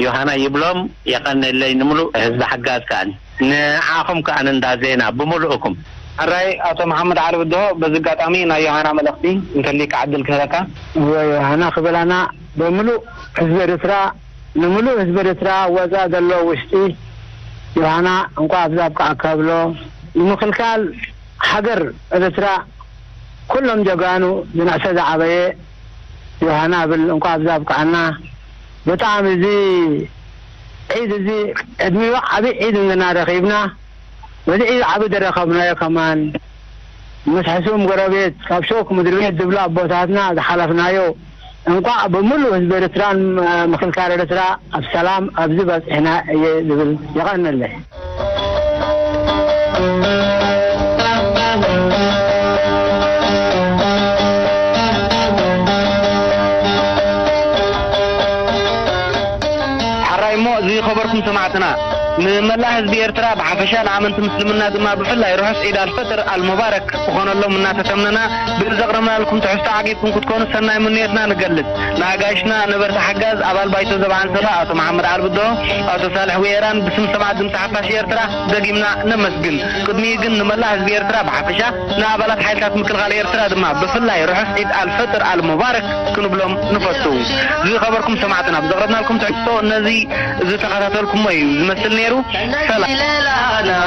ዮሃና ይብሎም። የቐንየለይ ንምሉእ ህዝቢ ሓጋዝ ከኣ፣ ንዓኹም ከኣ እንዳ ዜና ብምሉእኩም። ሕራይ ኣቶ መሓመድ ዓሊ ብድሆ፣ በዚ ኣጋጣሚ ናይ ዮሃና መልእኽቲ እንተልካ ዕድል ክህበካ። እወ፣ ዮሃና ክብል ኣና ብምሉእ ህዝቢ ኤርትራ፣ ንምሉእ ህዝቢ ኤርትራ፣ ወጻኢ ዘሎ ውሽጢ፣ ዮሃና እንኳዕ ኣብዛ ኣብቅዓካ እብሎ። ንምክልካል ሃገር ኤርትራ ኩሎም ጀጋኑ ዝነእሰ ዝዓበየ ዮሃና እብል። እንኳዕ ኣብዛ ኣብቅዓና። ብጣዕሚ እዚ ዒድ እዚ ዕድሚኡ ዓቢ ዒድ እንድና ረኺብና፣ በዚ ዒድ ዓቢ ዝረኸብናዮ ከማን ምስ ሕሱም ጎረቤት ካብ ሾክ ምድሪ ቤት ዝብሉ ኣቦታትና ዝሓለፍናዮ፣ እንኳዕ ብምሉእ ህዝቢ ኤርትራን ምክልካል ኤርትራ ኣብ ሰላም ኣብዚ በጺሕና እየ ዝብል። የቐንለይ። ሓራይ እሞ ዝኸበርኩም ሰማዕትና፣ ንመላእ ህዝቢ ኤርትራ ብሓፈሻ፣ ንኣመንቲ ምስልምና ድማ ብፍላይ ርሑስ ዒድ ኣልፈጥር ኣልሙባረክ ክኾነሎም እናተተምነና፣ ብዘቕረብናልኩም ትሕዝቶ ዓጊብኩም ክትኮኑ ሰናይ ምንዮትና ንገልጽ። ንኣጋይሽና ነበርቲ ሓጋዝ ኣባል ባይቶ ዘብዓን ሰባ ኣቶ መሓመድ ዓልብዶ፣ ኣቶ ሳልሕ ጉየራን ብስም ሰማዕት ድምጺ ሓፋሽ ኤርትራ ደጊምና ነመስግን። ቅድሚኡ ግን ንመላእ ህዝቢ ኤርትራ ብሓፈሻ፣ ንኣባላት ሓይልታት ምክልኻል ኤርትራ ድማ ብፍላይ ርሑስ ዒድ ኣልፈጥር ኣልሙባረክ ክንብሎም ንፈቱ። ዝኸበርኩም ሰማዕትና፣ ብዘቕረብናልኩም ትሕዝቶ ነዚ ዝተኸታተልኩሞ እዩ ዝመስል ነይሩ። ሰላም።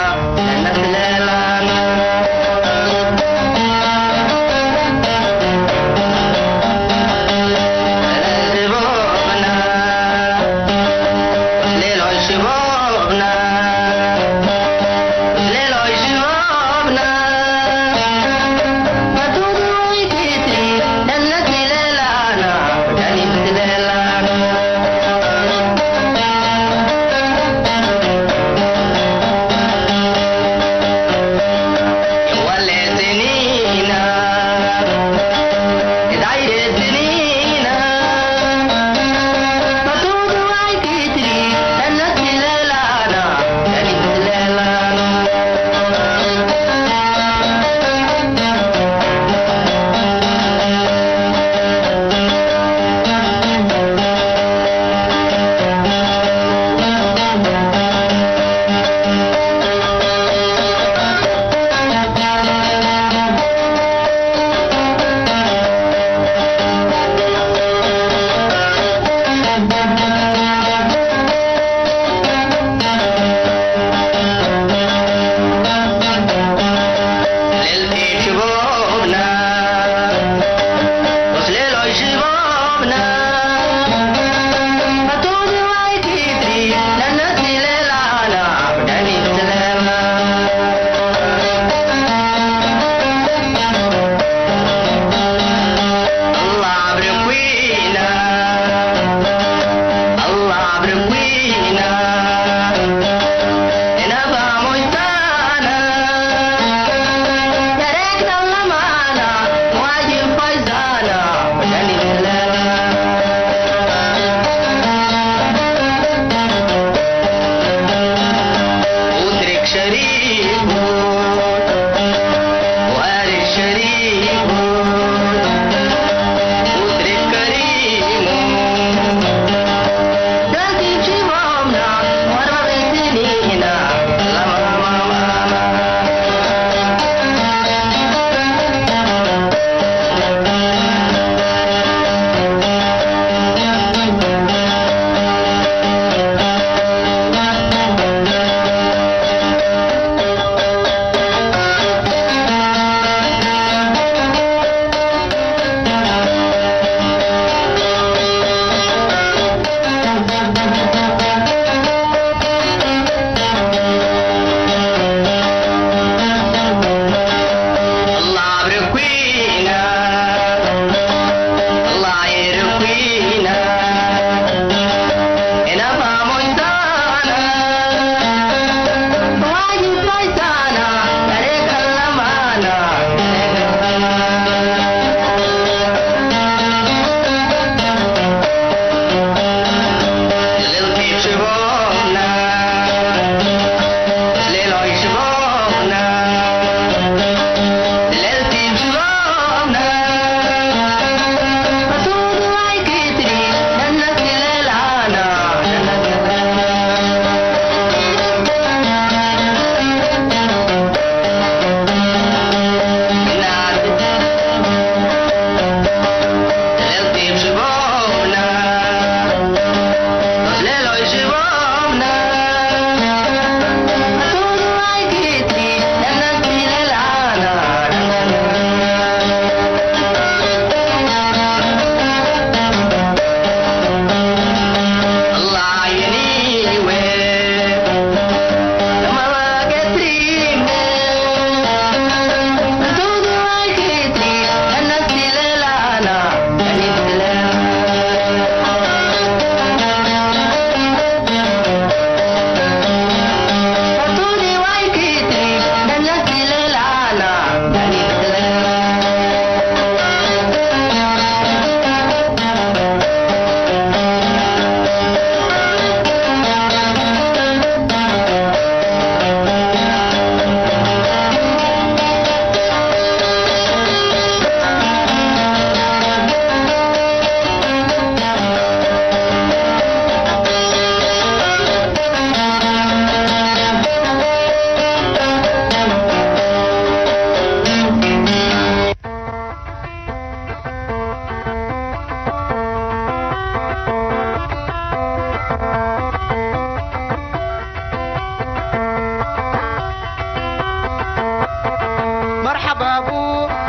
ባቡ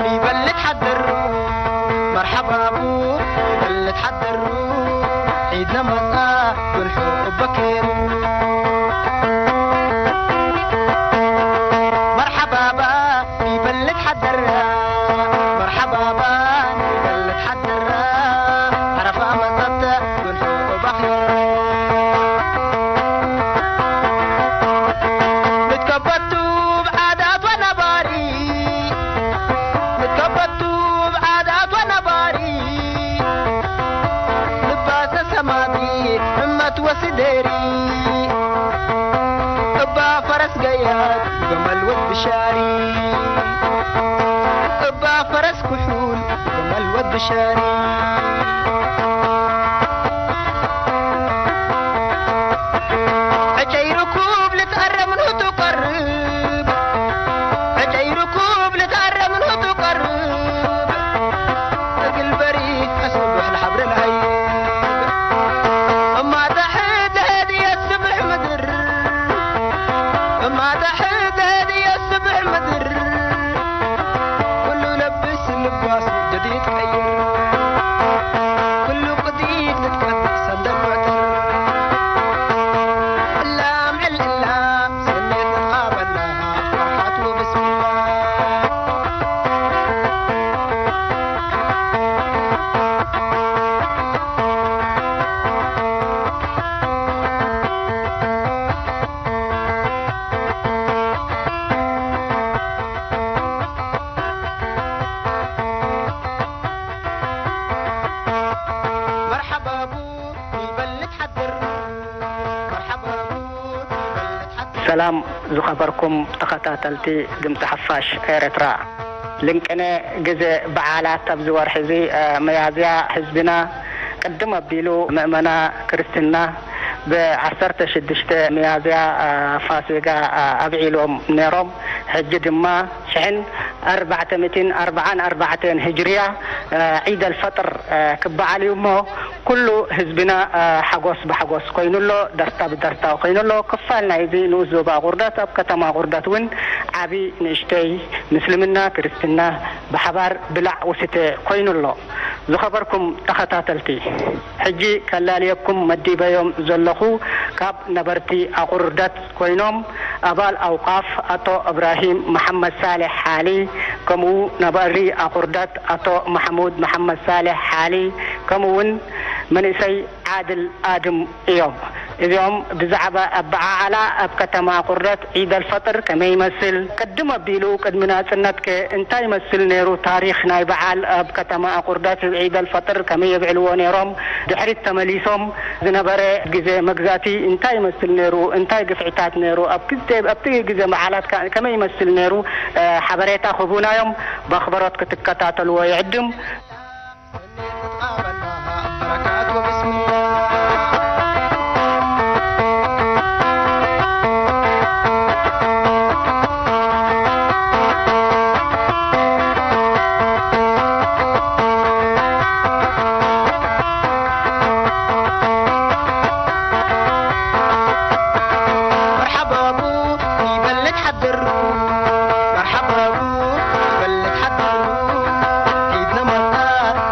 ይበልት ሓደሩ፣ መርሓባቡ ይበልት ሓደሩ፣ ዒድ ነመጻ ብልሑ እበከሩ። መርሓባባ ይበልት ሓደራ፣ መርሓባባ ይበልት ሓደራ፣ ዓረፋ መጸት ብልሑ እበከሩ። ምትከበቱ ብዓዳት ወነባሪ፣ ምትከበቱ ብዓዳት ወነባሪ፣ ልባሰ ሰማዲ እመት ወስደሪ፣ እባ ፈረስ ገያት ገመል ወድ ብሻሪ፣ እባ ፈረስ ኩሑል ገመል ወድ ብሻሪ። ዕጨይ ርኩብ ልትኣረ ምንሁ ትቐርብ፣ ዕጨይ ርኩብ ልትኣረ ምንሁ ትቐርብ፣ እግል በሪት ኣስብሕ ለሓብረ ለሃይብ። እማ ተሕት ህድየት ስብሕ ምድር፣ እማ ተሕት ህድየት ስብሕ ምድር፣ ኩሉ ለብስ ልባስ ጀዲድ ቀይር፣ ኩሉ ቅዲድ ልትቀድ ሰንደል መዕጥር። እላም ዕል እላም ሰኔት ንትቓበላ ፈርሓት ወብስሚላ። መርሓባቡ ይበልት ሓድር፣ መርሓባቡ ይበልት ሓድር። ሰላም ዝኸበርኩም ተኸታተልቲ ድምፂ ሓፋሽ ኤርትራ። ልንቅነ ግዜ በዓላት ኣብዚ ወርሒ እዚ፣ እ፣ መያዝያ ህዝብና ቅድም ኣቢሉ ምእመና ክርስትና ብ ዓሰርተ ሽዱሽተ መያዝያ፣ እ፣ ፋሲጋ፣ እ፣ ኣብዒሎም ነይሮም። ሕጂ ድማ ሽሕን ኣርባዕተ ሚእትን ኣርባዓን ኣርባዕተን ህጅርያ፣ እ፣ ዒድ ኣልፈጥር፣ እ፣ ክበዓል እዩ እሞ ኩሉ ህዝብና፣ እ፣ ሓጎስ ብሓጎስ ኮይኑ ኣሎ፣ ደስታ ብደስታ ኮይኑ ኣሎ። ክፋል ናይዚ ንኡስ ዞባ ቁርደት ኣብ ከተማ ቁርደት እውን ዓቢ ንእሽተይ ምስልምና ክርስትና ብሓባር ብላዕ ውስተ ኮይኑ ኣሎ። ዝኸበርኩም ተኸታተልቲ፣ ሕጂ ከላልየኩም መዲበዮም ዘለኹ ካብ ነበርቲ ኣቑርደት ኮይኖም ኣባል ኣውቃፍ ኣቶ እብራሂም መሓመድ ሳልሕ ሓሊ፣ ከምኡ ነባሪ ኣቑርደት ኣቶ ማሕሙድ መሓመድ ሳልሕ ሓሊ፣ ከምኡ እውን መንእሰይ ዓድል ኣድም እዮም። እዚኦም ብዛዕባ ኣበዓዕላ ኣብ ከተማ ቁርደት ዒድ ኣልፈጥር ከመይ ይመስል፣ ቅድም ኣቢሉ ቅድሚ ናጽነት ከ እንታይ ይመስል ነይሩ፣ ታሪኽ ናይ በዓል ኣብ ከተማ ቁርደት ዒድ ኣልፈጥር ከመይ የብዕልዎ ነይሮም፣ ድሕሪት ተመሊሶም ዝነበረ ግዜ መግዛእቲ እንታይ ይመስል ነይሩ፣ እንታይ ግፍዕታት ነይሩ፣ ኣብ ግዜ፣ ኣብቲ ግዜ በዓላት ከ-፣ ከመይ ይመስል ነይሩ፣ እ፣ ሓበሬታ ክህቡና እዮም። ብኣኽብሮት ክትከታተልዎ ይዕድም። መርሓባቡ ይበልት ሓደሩ፣ መርሓባቡ ይበልት ሓደሩ፣ ዒድ ነመጣ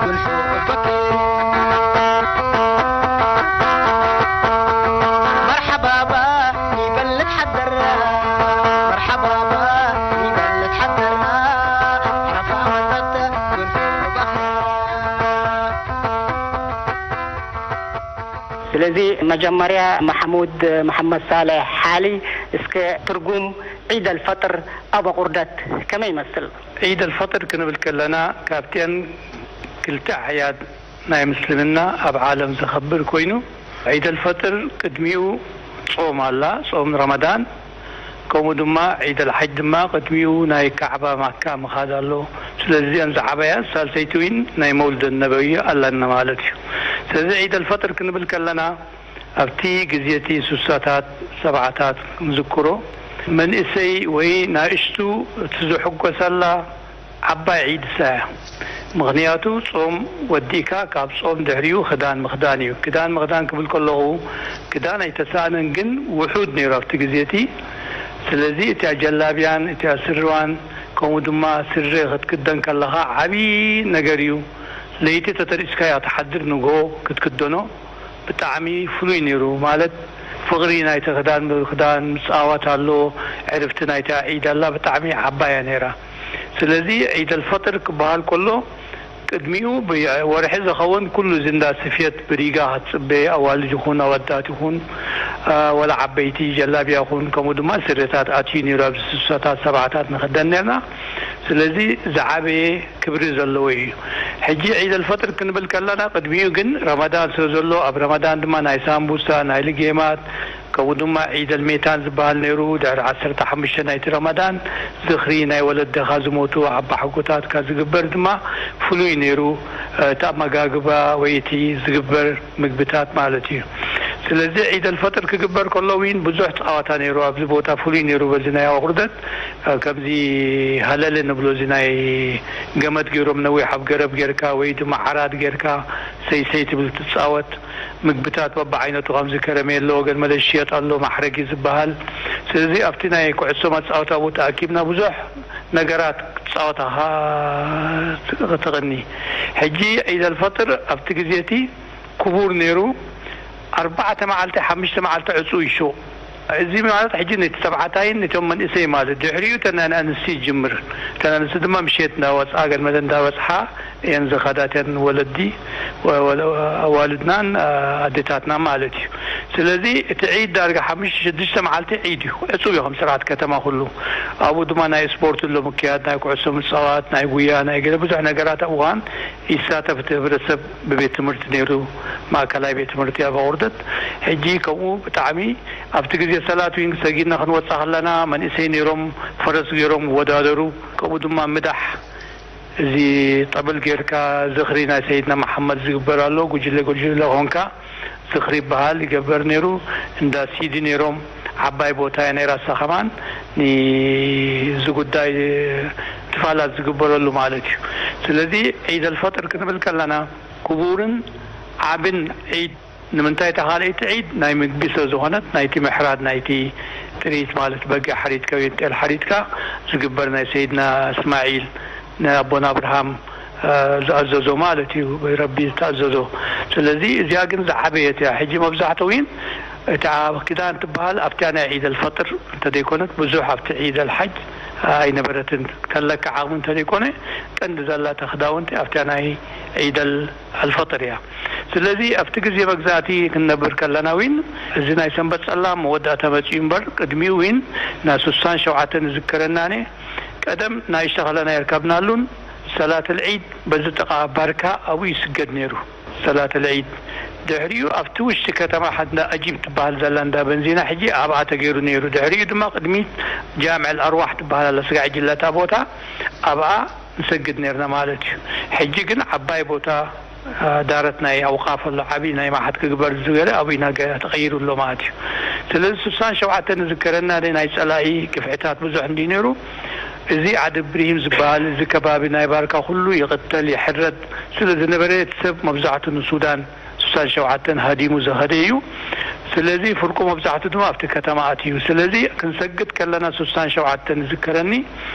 ብልሑ እበከሩ። መርሓባባ ይበልት ሓደራ፣ መርሓባባ ይበልት ሓደራ፣ ዓረፋ መጣት ብልሑ እበከሩ። ስለዚ መጀመርያ ማሕሙድ መሓመድ ሳልሕ ሓሊ፣ እስከ ትርጉም ዒድ ኣልፈጥር ኣብ ኣቑርደት ከመይ ይመስል? ዒድ ኣልፈጥር ክንብል ከለና ካብተን ክልተ ኣዕያድ ናይ ምስልምና ኣብ ዓለም ዘኸብር ኮይኑ፣ ዒድ ኣልፈጥር ቅድሚኡ ጾም ኣላ፣ ጾም ረመዳን፣ ከምኡ ድማ ዒድ ኣልሓጅ ድማ ቅድሚኡ ናይ ካዕባ ማካ ምኻድ ኣሎ። ስለዚ እዚኣን ዝዓበያ ሳልሰይቲ እውን ናይ መውልድ ነበዊ ኣላና ማለት እዩ። ስለዚ ዒድ ኣልፈጥር ክንብል ከለና ኣብቲ ግዜ እቲ ሱሳታት ሰብዓታት ክንዝክሮ መንእሰይ ወይ ናእሽቱ እቲ ዝሕጎሰላ ዓባይ ዒድ እሳ እያ። ምኽንያቱ ጾም ወዲእካ ካብ ጾም ድሕሪኡ ክዳን ምኽዳን እዩ። ክዳን ምኽዳን ክብል ከለኹ ክዳን ኣይተሳእነን ግን ውሑድ ነይሩ ኣብቲ ግዜ እቲ። ስለዚ እቲኣ ጀላብያን እቲኣ ስርዋን ከምኡ ድማ ስረ ክትክደን ከለኻ ዓብዪ ነገር እዩ። ለይቲ ተተሪስካያ ትሓድር ንግሆ ክትክደኖ ብጣዕሚ ፍሉይ ነይሩ። ማለት ፍቕሪ ናይቲ ክዳን፣ ክዳን ምፅኣዋት ኣሎ፣ ዕርፍቲ ናይታ ዒድ ኣላ፣ ብጣዕሚ ዓባያ ነይራ። ስለዚ ዒድ ኣልፈጥር ክበሃል ከሎ ቅድሚኡ ብወርሒ ዝኸውን ኩሉ እዚ እንዳ ስፌት ብሪጋ ክትፅበ፣ ኣዋልድ ይኹን ኣወዳት ይኹን፣ አ፣ ወላ ዓበይቲ ጀላብያ ይኹን፣ ከምኡ ድማ ስረታት ኣትዩ ነይሩ ኣብዚ ስሳታት ሰብዓታት ንኽደን ነርና። ስለዚ ዝዓበየ ክብሪ ዘለዎ እዩ። ሕጂ ዒድ ኣልፈጥር ክንብል ከለና ቅድሚኡ ግን ረመዳን ስለ ዘሎ፣ ኣብ ረመዳን ድማ ናይ ሳምቡሳ፣ ናይ ልጌማት፣ ከምኡ ድማ ዒድ ኣልሜታን ዝበሃል ነይሩ። ድሕሪ ዓሰርተ ሓሙሽተ ናይቲ ረመዳን ዝኽሪ ናይ ወለድኻ ዝሞቱ ኣባሓጎታትካ ዝግበር ድማ ፍሉይ ነይሩ። እቲ ኣመጋግባ ወይ እቲ ዝግበር ምግብታት ማለት እዩ። ስለዚ ዒድ ኣልፈጥር ክግበር ከሎ እውን ብዙሕ ጸዋታ ነይሩ። ኣብዚ ቦታ ፍሉይ ነይሩ። በዚ ናይ ኣቑርደት ከምዚ ሃለለ ንብሎ፣ እዚ ናይ ገመድ ገይሮም ነዊሕ ኣብ ገረብ ጌርካ ወይ ድማ ዓራት ጌርካ ሰይሰይ ትብል ትጻወት። ምግብታት በብዓይነቱ ከምዚ ከረሜሎ፣ ገለ መለ ዝሽየጥ ኣሎ፣ ማሕረጊ ዝበሃል። ስለዚ ኣብቲ ናይ ኩዕሶ መጻወታ ኣብኡ ተኣኪብና ብዙሕ ነገራት ክትጻወት ኢኻ ትቕኒ። ሕጂ ዒድ ኣልፈጥር ኣብቲ ግዜ እቲ ክቡር ነይሩ። ኣርባዕተ መዓልቲ፣ ሓሙሽተ መዓልቲ ዕጹው እዩ ሹቕ። እዚ ማለት ሕጂ ነቲ ተባዕታይን ነቶም መንእሰይ ማለት፣ ድሕሪኡ እተን ናይ ኣንስቲ ይጅምር። እተን ኣንስቲ ድማ ምሸት እንዳወጽኣ፣ ገለ መለ እንዳበጽሓ እየን ዝኸዳ፣ እተን ወለዲ፣ ወ-፣ ወ-፣ ኣዋልድናን ኣዴታትና ማለት እዩ። ስለዚ እቲ ዒድ ዳርጋ ሓሙሽተ ሽዱሽተ መዓልቲ ዒድ እዩ፣ ዕጹው እዩ ከም ስርዓት ከተማ ኩሉ። ኣብኡ ድማ ናይ ስፖርት ኣሎ ምክያድ፣ ናይ ኩዕሶ ምጽዋት፣ ናይ ጉያ፣ ናይ ገለ ብዙሕ ነገራት ኣብኡ ከኣን ይሳተፍ እቲ ህብረተሰብ። ብቤት ትምህርቲ ነይሩ፣ ማእከላይ ቤት ትምህርቲ ኣብ ኣቑርደት። ሕጂ ከምኡ ብጣዕሚ ኣብቲ ግዜ ሰላት እውን ሰጊድና ክንወጽእ ከለና መንእሰይ ነይሮም፣ ፈረስ ገይሮም ይወዳደሩ። ከምኡ ድማ ምዳሕ፣ እዚ ጠበል ጌርካ ዝኽሪ ናይ ሰይድና መሓመድ ዝግበር ኣሎ፣ ጉጅለ ጉጅለ ኾንካ ዝኽሪ ይበሃል፣ ይገበር ነይሩ። እንዳ ሲዲ ነይሮም፣ ዓባይ ቦታ እያ ነይራ እሳ ከማን፣ ንዚ ጉዳይ ትፋላት ዝግበረሉ ማለት እዩ። ስለዚ ዒድ ኣልፈጥር ክንብል ከለና ክቡርን ዓብን ዒድ፣ ንምንታይ እታ ካልኣይቲ ዒድ ናይ ምግቢ ስለ ዝኾነት፣ ናይቲ ምሕራድ፣ ናይቲ ጥሪት ማለት በጊዕ ሓሪድካ ወይ ጤል ሓሪድካ ዝግበር ናይ ሰይድና እስማዒል፣ ናይ ኣቦና ኣብርሃም፣ እ፣ ዝኣዘዞ ማለት እዩ፣ ረቢ ዝተኣዘዞ። ስለዚ እዚኣ ግን ዝዓበየት እያ። ሕጂ መብዛሕትኡ እውን እታ ክዳን ትበሃል ኣብታ ናይ ዒድ ኣልፈጥር እንተደይኮነት ብዙሕ ኣብቲ ዒድ ኣልሓጅ ኣይነበረትን። ተለካ ዓቕሚ እንተደይኮነ ቀንዲ ዘላታ ክዳውንቲ ኣብታ ናይ ዒድ ኣልፈጥር እያ። ስለዚ ኣብቲ ግዜ መግዛእቲ ክንነብር ከለና እውን እዚ ናይ ሰንበት ጸላም መወዳእታ መጺኡ እምበር ቅድሚኡ እውን ናይ ስሳን ሸውዓተን ዝዝከረናኒ። ቀደም ናይ ሸኸለና የርከብናሉን ሰላተል ዒድ በዚ ጥቓ ባርካ ኣብኡ ይስገድ ነይሩ ሰላተል ዒድ። ድሕሪኡ ኣብቲ ውሽጢ ከተማ ሓንቲ እንዳ ኣጂብ ትበሃል ዘላ እንዳ በንዚና ሕጂ ኣብኣ ተገይሩ ነይሩ። ድሕሪኡ ድማ ቅድሚት ጃምዕ ኣርዋሕ ትበሃል ኣላ ስጋዕ ጅላታ ቦታ ኣብኣ ንሰግድ ነርና ማለት እዩ። ሕጂ ግን ዓባይ ቦታ፣ አ፣ ዳረት ናይ ኣውቃፍ ኣሎ፣ ዓብዪ ናይ ማሓት ክግበር ዝገለ ኣብኡ ኢና ገ-፣ ተቐይሩ ኣሎ ማለት እዩ። ስለዚ ስሳን ሸውዓተን ዝዝከረና ደ ናይ ጸላኢ ግፍዕታት ብዙሕ እንዲ ነይሩ። እዚ ዓዲ ብሪሂም ዝበሃል እዚ ከባቢ ናይ ባርካ ኩሉ ይቕተል ይሕረድ ስለ ዝነበረ እቲ ሰብ መብዛሕቱ ንሱዳን ስሳን ሸውዓተን ሃዲሙ ዝኸደ እዩ። ስለዚ ፍርቁ መብዛሕቱ ድማ ኣብቲ ከተማ ኣትዩ። ስለዚ ክንሰግድ ከለና ስሳን ሸውዓተን ዝዝከረኒ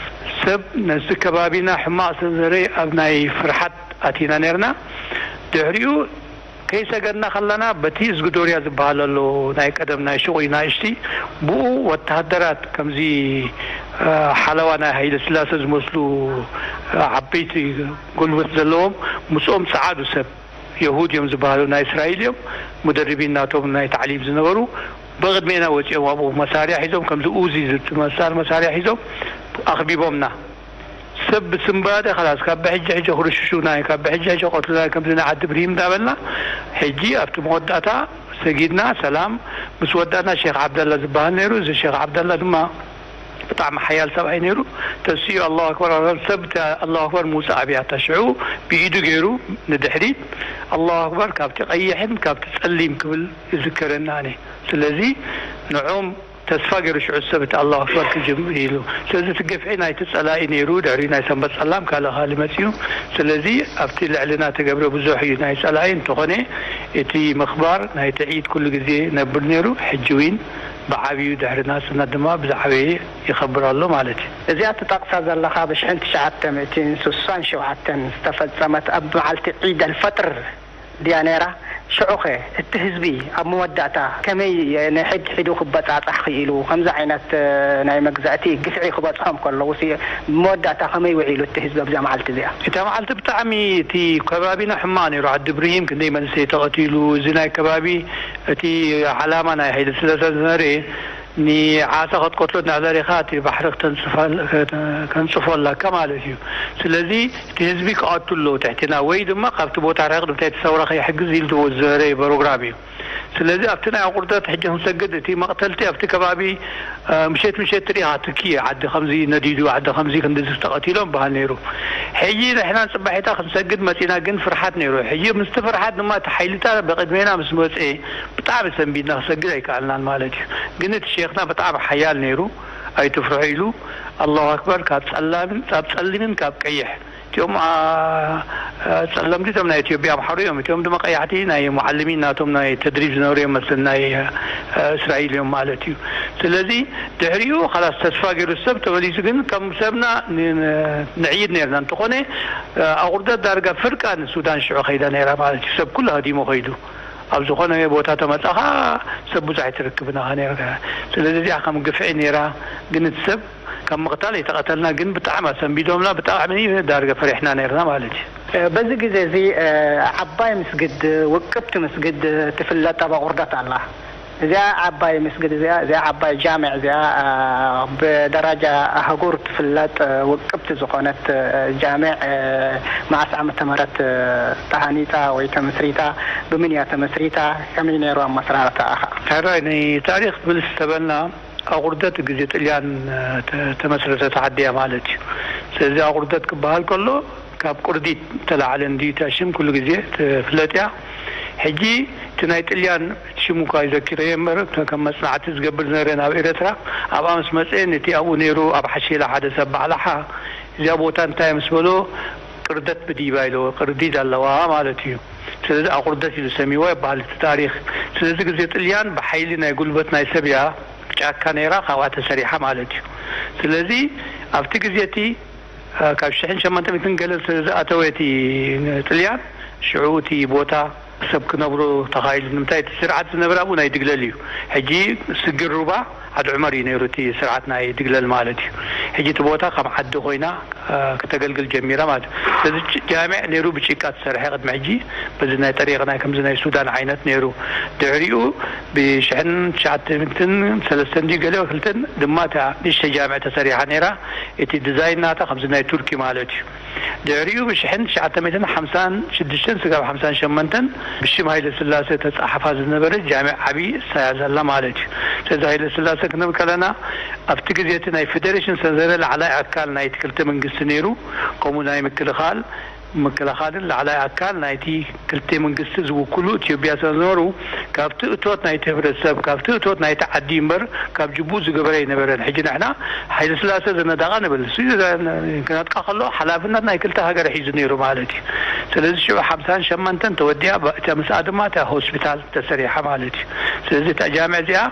ሰብ ነዚ ከባቢና ሕማቕ ስለ ዘርኢ ኣብ ናይ ፍርሓት ኣቲና ነርና። ድሕሪኡ ከይሰገድና ከለና በቲ እዝግዶርያ ዝበሃል ኣሎ ናይ ቀደም ናይ ሹቕ እዩ ናእሽቲ፣ ብኡ ወተሃደራት ከምዚ፣ አ፣ ሓለዋ ናይ ሃይለ ስላሰ ዝመስሉ፣ አ፣ ዓበይቲ ጉልበት ዘለዎም ምስኦም ጸዓዱ ሰብ የሁድ እዮም ዝበሃሉ ናይ እስራኤል እዮም። ሙደርቢን ናቶም ናይ ታዕሊም ዝነበሩ ብቕድሜና ወፂኦም ኣብኡ መሳርያ ሒዞም ከምዚ ኡዚ ዝመሳል መሳርያ ሒዞም ኣኽቢቦምና። ሰብ ብስንባደ ኸላስ ካብ ብሕጂ ሕጂ ክርሽሹና እዩ፣ ካብ ብሕጂ ሕጂ ቀትሉና እዩ፣ ከምዚ ናይ ዓዲ ብርሂም እንዳበልና። ሕጂ ኣብቲ መወዳእታ ሰጊድና ሰላም ምስ ወዳእና ሼክ ዓብደላ ዝበሃል ነይሩ። እዚ ሼክ ዓብደላ ድማ ብጣዕሚ ሓያል ሰብኣይ ነይሩ። ተሲኡ ኣላሁ ኣክበር ኣላሁ፣ ሰብ ተ-፣ ኣላሁ ኣክበር ምውፃእ ኣብያታ ሽዑ ብኢዱ ገይሩ ንድሕሪት ኣላሁ ኣክበር ካብቲ ቀይሕን ካብቲ ጸሊም ክብል ይዝከረኒ ኣነ። ስለዚ ንዖም ተስፋ ገይሩ ሽዑ ሰብ እቲ ኣላሁ ኣክበር ክጅምር ኢሉ። ስለዚ እቲ ግፍዒ ናይቲ ጸላኢ ነይሩ። ድሕሪ ናይ ሰንበት ጸላም ካልእ ካልእ መጺኡ። ስለዚ ኣብቲ ልዕልና ተገብረ ብዙሕ እዩ ናይ ጸላኢ። እንተኾነ እቲ ምኽባር ናይቲ ዒድ ኩሉ ግዜ ነብር ነይሩ። ሕጂ እውን ብዓብዩ ድሕሪ ናጽነት ድማ ብዝዓበየ ይኸብር ኣሎ ማለት እዩ። እዚኣ ትጠቕሳ ዘለኻ ብሽሕን ትሽዓተ ሚእትን ስሳን ሸውዓተን ዝተፈጸመት ኣብ መዓልቲ ዒድ ኣልፈጥር ድያ ነይራ? ሽዑኸ እቲ ህዝቢ ኣብ መወዳእታ ከመይ ንሕድሕዱ ክበጻጻሕ ክኢሉ? ከምዚ ዓይነት ናይ መግዛእቲ ግፍዒ ክበጽሖም ከለዉ መወዳእታ ከመይ ውዒሉ እቲ ህዝቢ ኣብዛ መዓልቲ እዚኣ? እታ መዓልቲ ብጣዕሚ እቲ ከባቢና ሕማቕ ነይሩ። ዓዲ ብርሂም ክንደይ መንእሰይ ተቐቲሉ፣ እዚ ናይ ከባቢ እቲ ዓላማ ናይ ሃይለ ስላሴ ዝነበረ ንዓሳ ክትቀትሎ እናደሪኻ እቲ ባሕሪ ከተንጽፋል- ከንጽፎ ኣላካ ማለት እዩ። ስለዚ እቲ ህዝቢ ክኣቱ ኣለዎ ትሕትና ወይ ድማ ካብቲ ቦታ ርሕቕ እንታይ እቲ ሰውራ ከይሕግዝ ኢሉ ዝነበረ ፕሮግራም እዩ። ስለዚ ኣብቲ ናይ ኣቑርደት ሕጂ ክንሰግድ እቲ መቕተልቲ ኣብቲ ከባቢ ምሸት ምሸት ትሪኢኻ ትኪ ዓዲ ከምዚ ነዲዱ ዓዲ ከምዚ ክንድዚ ተቐቲሎም በሃል ነይሩ። ሕጂ ንሕና ጽባሒታ ክንሰግድ መጺና ግን ፍርሓት ነይሩ። ሕጂ ምስቲ ፍርሓት ድማ እቲ ሓይልታት ብቕድሜና ምስ መጸ ብጣዕሚ ሰንቢድና ክሰግድ ኣይከኣልናን ማለት እዩ። ግን እቲ ሼኽና ብጣዕሚ ሓያል ነይሩ። ኣይትፍርሑ ኢሉ ኣላሁ ኣክበር ካብ ጸላምን ካብ ጸሊምን ካብ ቀይሕ እቲኦም ጸለምቲ እቶም ናይ ኢትዮጵያ ኣምሓሩ እዮም። እቲኦም ድማ ቀያሕቲ ናይ ሙዓልሚን ናቶም ናይ ተድሪብ ዝነበሩ እዮም መስል ናይ እስራኤል እዮም ማለት እዩ። ስለዚ ድሕሪኡ ካላስ ተስፋ ገይሩ ሰብ ተመሊሱ ግን ከም ሰብና ንዕይድ ነርና እንተኾነ ኣቑርደት ዳርጋ ፍርቃ ንሱዳን ሽዑ ከይዳ ነይራ ማለት እዩ። ሰብ ኩሉ ሃዲሞ ከይዱ ኣብ ዝኾነ ቦታ ተመጻኻ ሰብ ብዙሕ ኣይትረክብን ኢኻ ነርካ። ስለዚ እዚኣ ከም ግፍዒ ነይራ። ግን እቲ ሰብ ካብ ምቕታል ኣይተቐተልና ግን ብጣዕሚ ኣሰንቢዶምና ብጣዕሚ ዳርጋ ፈሪሕና ነርና ማለት እዩ። በዚ ግዜ እዚ ዓባይ ምስግድ ውቅብቲ ምስግድ ትፍለጥ ኣብ ኣቑርደት ኣላ። እዚኣ ዓባይ ምስግድ እዚኣ እዚኣ ዓባይ ጃምዕ እዚኣ ብደረጃ ኣህጉር ትፍለጥ ውቅብቲ ዝኾነት ጃምዕ መዓስ ዓመተ ምህረት ተሃኒፃ ወይ ተመስሪታ? ብምን እያ ተመስሪታ? ከመይ ነይሩ ኣመሰራርታ ኣኻ? ሕራይ ንታሪክ ምልስ ተበልና ኣቑርደት ግዜ ጥልያን ተመስረተት ዓዲ እያ ማለት እዩ። ስለዚ ኣቑርደት ክበሃል ከሎ ካብ ቁርዲት ተላዕለ እንድዩ እታ ሽም ኩሉ ግዜ ትፍለጥ እያ። ሕጂ እቲ ናይ ጥልያን ሽሙ እኳ ይዘኪረዮ እምበር ከም መጽናዕቲ ዝገብር ዝነበረ ናብ ኤረትራ ኣብኣ ምስ መጸ ነቲ ኣብኡ ነይሩ ኣብ ሓሼላ ሓደ ሰብ ባዕላሓ እዚኣ ቦታ እንታይ ምስ በሎ ቅርደት ብዲባ ኢለዎ ቅርዲድ ኣለዋ ማለት እዩ። ስለዚ ኣቑርደት ኢሉ ሰሚዋ ይበሃል እቲ ታሪኽ። ስለዚ ግዜ ጥልያን ብሓይሊ ናይ ጉልበት ናይ ሰብ እያ ጫካ ነይራ ካብኣ ተሰሪሓ ማለት እዩ። ስለዚ ኣብቲ ግዜ እቲ ካብ ሽሕን ሸሞንተ ሚእትን ገለ ስለ ዝኣተወ እቲ ጥልያን ሽዑ እቲ ቦታ ሰብ ክነብሩ ተኻኢሉ። ንምንታይ እቲ ስርዓት ዝነበረ ኣብኡ ናይ ድግለል እዩ። ሕጂ ስግር ሩባ ዓዲ ዑመር እዩ ነይሩ እቲ ስርዓት ናይ ድግለል ማለት እዩ። ሕጂ እቲ ቦታ ከም ዓዲ ኮይና ከተገልግል ጀሚራ ማለት እዩ። ስለዚ ጃምዕ ነይሩ ብጭቃ ተሰርሐ ቅድሚ ሕጂ በዚ ናይ ጠሪቕ ናይ ከምዚ ናይ ሱዳን ዓይነት ነይሩ። ድሕሪኡ ብሽሕን ትሽዓተ ሚእትን ሰለስተን ድዩ ገለ ክልተን ድማ እታ ንእሽተ ጃምዕ ተሰሪሓ ነይራ። እቲ ዲዛይን ናታ ከምዚ ናይ ቱርኪ ማለት እዩ። ድሕሪኡ ብሽሕን ትሽዓተ ሚእትን ሓምሳን ሽዱሽተን ስጋብ ሓምሳን ሸሞንተን ብሽም ሃይለ ስላሴ ተጻሓፋ ዝነበረ ጃምዕ ዓብዪ እሳያ ዘላ ማለት እዩ። ስለዚ ሃይለ ስላሴ ክንብል ከለና ኣብቲ ግዜ እቲ ናይ ፌደሬሽን ዝተዘረ ላዕላይ ኣካል ናይቲ ክልተ መንግስቲ ነይሩ። ከምኡ ናይ ምክልኻል ምክልኻልን ላዕላይ ኣካል ናይቲ ክልተ መንግስቲ ዝውክሉ ኢትዮጵያ ስለ ዝነበሩ ካብቲ እቶት ናይቲ ህብረተሰብ ካብቲ እቶት ናይቲ ዓዲ እምበር ካብ ጅቡኡ ዝገበረ ኣይነበረን። ሕጂ ንሕና ሓይለ ስላሴ ዘነዳቓ ንብል እሱ ክነጥቃ ከሎ ሓላፍነት ናይ ክልተ ሃገር ሒዙ ነይሩ ማለት እዩ። ስለዚ ሽዑ ሓምሳን ሸሞንተን ተወዲኣ እታ ምስኣ ድማ እታ ሆስፒታል ተሰሪሓ ማለት እዩ። ስለዚ እታ ጃምዕ እዚኣ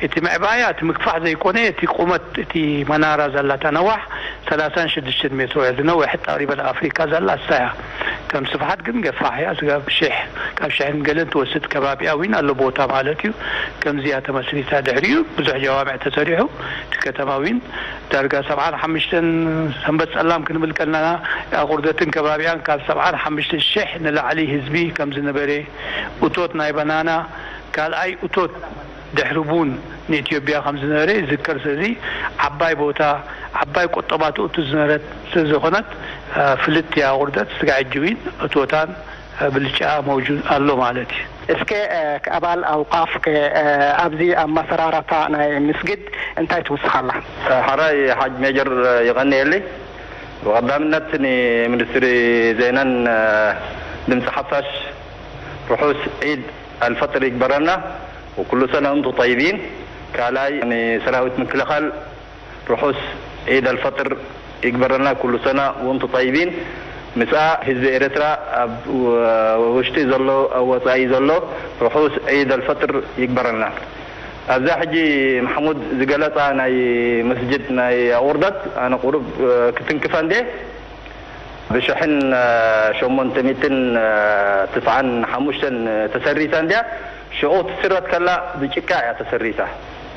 እቲ ምዕባያ እቲ ምግፋሕ ዘይኮነ እቲ ቁመት እቲ መናራ ዘላታ ነዋሕ ሰላሳን ሽዱሽተን ሜትሮ እያ ዝነውሐት ተቕሪበን ኣፍሪካ ዘላ እሳ እያ። ከም ስፍሓት ግን ገፋሕ እያ ስጋብ ሽሕ ካብ ሽሕን ገለን ትወስድ ከባቢኣ እውን ኣሎ ቦታ ማለት እዩ። ከምዚ እያ ተመስሪታ ድሕሪኡ ብዙሕ ጀዋምዕ ተሰሪሑ እቲ ከተማ እውን ዳርጋ ሰብዓን ሓሙሽተን ሰንበት ጸላም ክንብል ከለና ኣቑርደትን ከባቢኣን ካብ ሰብዓን ሓሙሽተ ሽሕ ንላዕሊ ህዝቢ ከም ዝነበረ እቶት ናይ በናና ካልኣይ እቶት ድሕሪ ቡን ንኢትዮጵያ ከም ዝነበረ ይዝከር። ስለዚ ዓባይ ቦታ ዓባይ ቁጠባ ትእቱ ዝነበረት ስለዝኾነት ፍልጥ እያ ቁርደት ስጋ ዕጅቢን እቶታን ብልጫ መውጁድ ኣሎ ማለት እዩ። እስከ ኣባል ኣውቃፍ ከ ኣብዚ ኣብ መሰራረታ ናይ ምስግድ እንታይ ትውስኻላ? ሓራይ ሓጅ ሜጀር ይቐንየለይ። ብቐዳምነት ንሚኒስትሪ ዜናን ድምፂ ሓፋሽ ርሑስ ዒድ ኣልፈጥር ይግበረና። ወኩሉ ሰነ እንቱ ጠይቢን። ካልኣይ ንሰራዊት ምክልኻል ርሑስ ዒድ ኣልፈጥር ይግበረልና ኩሉ ሰና ወንቱ ጠይቢን። ምስኣ ህዝቢ ኤርትራ ኣብ ውሽጢ ዘሎ ኣብ ወጻኢ ዘሎ ርሑስ ዒድ ኣልፈጥር ይግበረልና። ኣብዛ ሕጂ ማሕሙድ ዝገለጻ ናይ መስጅድ ናይ ኣቑርደት ኣነ ቁሩብ ክትንክፋ እንዴ ብሽሕን ሸሞንተ ሚእትን ትስዓን ሓሙሽተን ተሰሪታ እንድያ። ሽዑ ትስረት ከላ ብጭቃ እያ ተሰሪታ።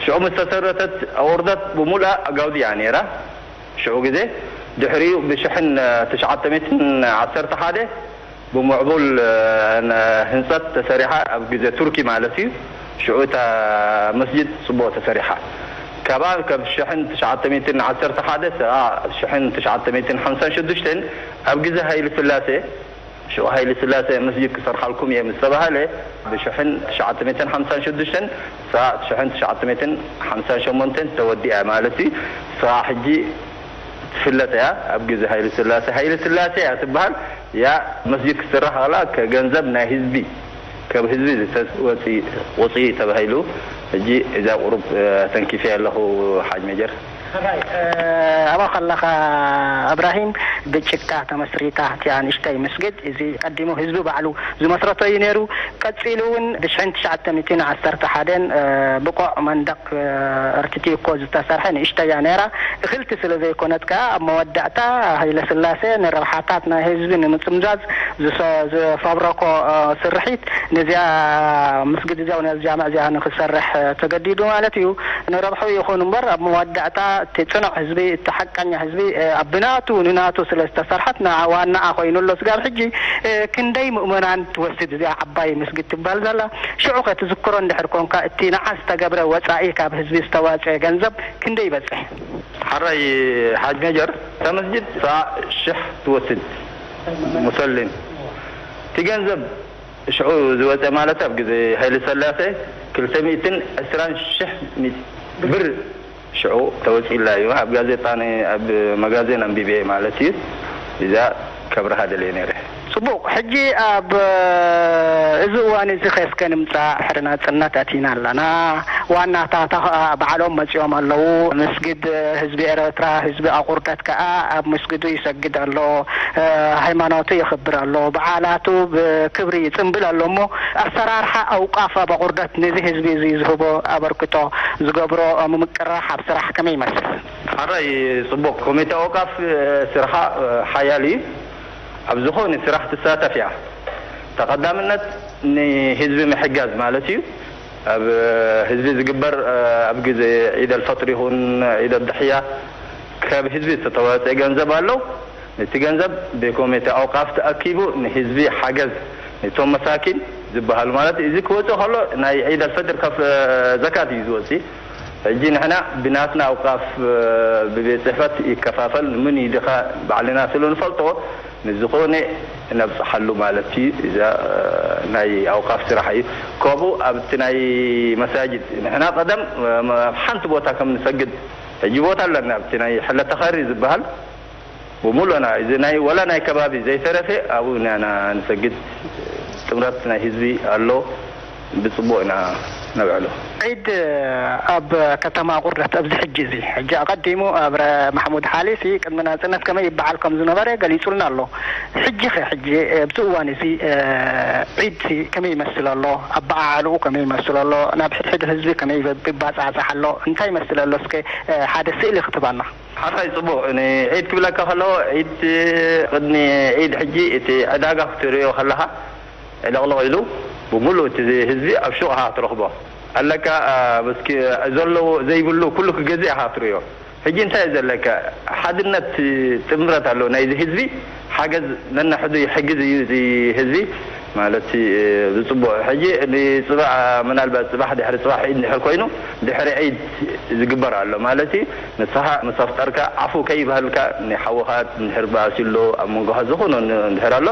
ሽዑ ምስ ተሰረተት ኣቑርደት ብሙሉኣ ኣጋውዲ እያ ነይራ። ሽዑ ግዜ ድሕሪኡ ብሽሕን ትሽዓተ ሚእትን ዓሰርተ ሓደ ብምዕቡል ህንፀት ተሰሪሓ ኣብ ግዜ ቱርኪ ማለት እዩ። ሽዑ እታ መስጅድ ፅቡቅ ተሰሪሓ። ካብኣ ካብ ሽሕን ትሽዓተ ሚእትን ዓሰርተ ሓደ ሰኣ ሽሕን ትሽዓተ ሚእትን ሓምሳን ሽዱሽተን ኣብ ግዜ ሃይለ ስላሴ ሽዑ ሃይለ ስላሴ መስጅድ ክሰርሓልኩም እየ ምስ ተባሃለ ብሽሕን ትሽዓተ ሚእትን ሓምሳን ሽዱሽተን ሰኣ ሽሕን ትሽዓተ ሚእትን ሓምሳን ሸሞንተን ተወዲኣ ማለት እዩ። ሰኣ ሕጂ ትፍለጥ እያ። ኣብ ግዜ ሃይለ ስላሴ ሃይለ ስላሴ እያ ትበሃል። ያ መስጅድ ክትስራሕ ከላ ከገንዘብ ናይ ህዝቢ ካብ ህዝቢ ዝተወፂ ወፂ ተባሂሉ ሕጂ እዛ ቁሩብ ተንኪፈ ኣለኹ ሓጅ መጀር። ኣባ ከለኻ እብራሂም ብጭካ ተመስሪታ እቲኣ ንእሽተይ መስጊድ እዚ ቀዲሙ ህዝቢ ባዕሉ ዝመስረቶ እዩ ነይሩ። ቀፂሉ እውን ብሽሕን ትሽዓተ ሚእትን ዓሰርተ ሓደን ብቆዕ መንደቅ ኣርቲቲኮ ዝተሰርሐ ንእሽተያ ነይራ። እኽልቲ ስለ ዘይኮነት ከኣ ኣብ መወዳእታ ሃይለ ስላሴ ንረብሓታት ናይ ህዝቢ ንምፅምዛዝ ዝፈብረኮ ስርሒት ነዚኣ ምስግድ እዚኣ ነዚ ጃምዕ እዚኣ ንክሰርሕ ተገዲዱ ማለት እዩ። ንረብሑ ይኹን እምበር ኣብ መወዳእታ እቲ ፅኑዕ ህዝቢ እቲ ሓቀኛ ህዝቢ ኣብ ብናቱ ንናቱ ስለ ዝተሰርሐት ንዓ ዋናኣ ኮይኑ ኣሎ ስጋብ ሕጂ ክንደይ ምእመናን ትወስድ እዚኣ ዓባይ ምስግድ ትባል ዘላ ሽዑ ከ ትዝክሮ እንድሕር ኮንካ እቲ ንዓ ዝተገብረ ወፃኢ ካብ ህዝቢ ዝተዋፀ ገንዘብ ክንደይ ይበፅሕ? ሓራይ ሓጅ ሜጀር እታ መስጅድ ሰኣ ሽሕ ትወስድ ሙሰሊን እቲ ገንዘብ ሽዑ ዝወፀ ማለት ኣብ ግዜ ሃይለ ሰላሴ ክልተ ሚእትን ዕስራን ሽሕ ብር ሽዑ ተወፂላ እዩ ኣብ ጋዜጣ ኣብ መጋዜን ኣንቢበ ማለት እዩ እዛ ከብርሃ ደልየ ነይረ። ፅቡቕ። ሕጂ ኣብ እዚ እዋን እዚ ከስከ ንምፃእ ድሕሪ ናፅነት ኣቲና ኣለና። ዋናታታ ከዓ ባዕሎም መፂኦም ኣለዉ። መስጊድ ህዝቢ ኤረትራ ህዝቢ ኣቑርደት ከዓ ኣብ መስጊዱ ይሰግድ ኣሎ። ሃይማኖቱ የኽብር ኣሎ። በዓላቱ ብክብሪ ይፅምብል ኣሎ እሞ ኣሰራርሓ ኣውቃፍ ኣብ ኣቑርደት ነዚ ህዝቢ እዚ ዝህቦ ኣበርክቶ ዝገብሮ ምምቅራሕ ኣብ ስራሕ ከመይ ይመስል? ሓራይ ፅቡቕ። ኮሚተ ኣውቃፍ ስርሓ ሓያል እዩ። ኣብ ዝኾነ ስራሕ ትሳተፍ እያ። ተቐዳምነት ንህዝቢ ምሕጋዝ ማለት እዩ። ኣብ ህዝቢ ዝግበር ኣብ ግዜ ዒድ ኣልፈጥር ይኹን ዒድ ኣድሕያ ካብ ህዝቢ ዝተተዋፀ ገንዘብ ኣሎ። እቲ ገንዘብ ብኮሚቴ ኣውቃፍ ተኣኪቡ ንህዝቢ ሓገዝ ንቶም መሳኪን ዝበሃሉ ማለት እዚ ክወፅእ ከሎ ናይ ዒድ ኣልፈጥር ከፍ ዘካት እዩ ዝወፅእ። ሕጂ ንሕና ብናትና ኣውቃፍ ብቤት ፅሕፈት ይከፋፈል ምን ይድኻ ባዕልና ስሉ ንፈልጦ ንዝኾነ ነብፅሓሉ ማለት እዩ። እዛ ናይ ኣውቃፍ ስራሕ እዩ። ከምኡ ኣብቲ ናይ መሳጅድ ንሕና ቀደም ኣብ ሓንቲ ቦታ ከም ንሰግድ ሕጂ ቦታ ኣለና ኣብቲ ናይ ሕለተ ኸሪ ዝበሃል ብሙሉእና እዚ ናይ ወላ ናይ ከባቢ ዘይተረፈ ኣብኡ ኢና ንሰግድ። ጥምረት ናይ ህዝቢ ኣሎ። ብፅቡቕ ኢና ነብዕሎ። ዒድ ኣብ ከተማ ቁርደት ኣብዚ ሕጂ እዚ ሕጂ ኣቐዲሙ ኣብረ ማሕሙድ ሓሊሲ ቅድሚ ናፅነት ከመይ ይበዓል ከም ዝነበረ ገሊፁልና ኣሎ። ሕጂ ኸ ሕጂ ኣብዚ እዋን እዚ ዒድ ከመይ ይመስል ኣሎ? ኣበዓዕልኡ ከመይ ይመስል ኣሎ? ናብ ሕድሕድ ህዝቢ ከመይ ይባፃፃሕ ኣሎ? እንታይ ይመስል ኣሎ? እስከ ሓደ ስእሊ ክትባና። ሓራይ ፅቡቕ ንዒድ ክብለካ ከለኹ ዒድ ቅድሚ ዒድ ሕጂ እቲ ዕዳጋ ክትሪኦ ከለኻ ዕለቕለቕ ኢሉ ብምሉእ እቲ ህዝቢ ኣብ ሹቕ ኢኻ ትረኽቦ ኣለካ ዘለዉ ዘይብሉ ኩሉ ክገዝእ ኢኻ ትሪኦ ሕጂ እንታይ እዩ ዘለካ ሓድነት ጥምረት ኣሎ ናይዚ ህዝቢ ሓገዝ ነናሕዱ ይሕግዝ እዩ እዚ ህዝቢ ማለት ዝፅቡቕ ሕጂ ንፅባሕ ምናልባት ፅባሕ ድሕሪ ፅባሕ ዒድ እንድሕር ኮይኑ ድሕሪ ዒድ ዝግበር ኣሎ ማለት እዩ ንስኻ ምስ ኣፍጠርካ ዓፉ ከይበሃልካ ንሓውኻ እንድሕር ባእሲ ኣሎ ኣብ መንጎኻ ዝኾነ እንድሕር ኣሎ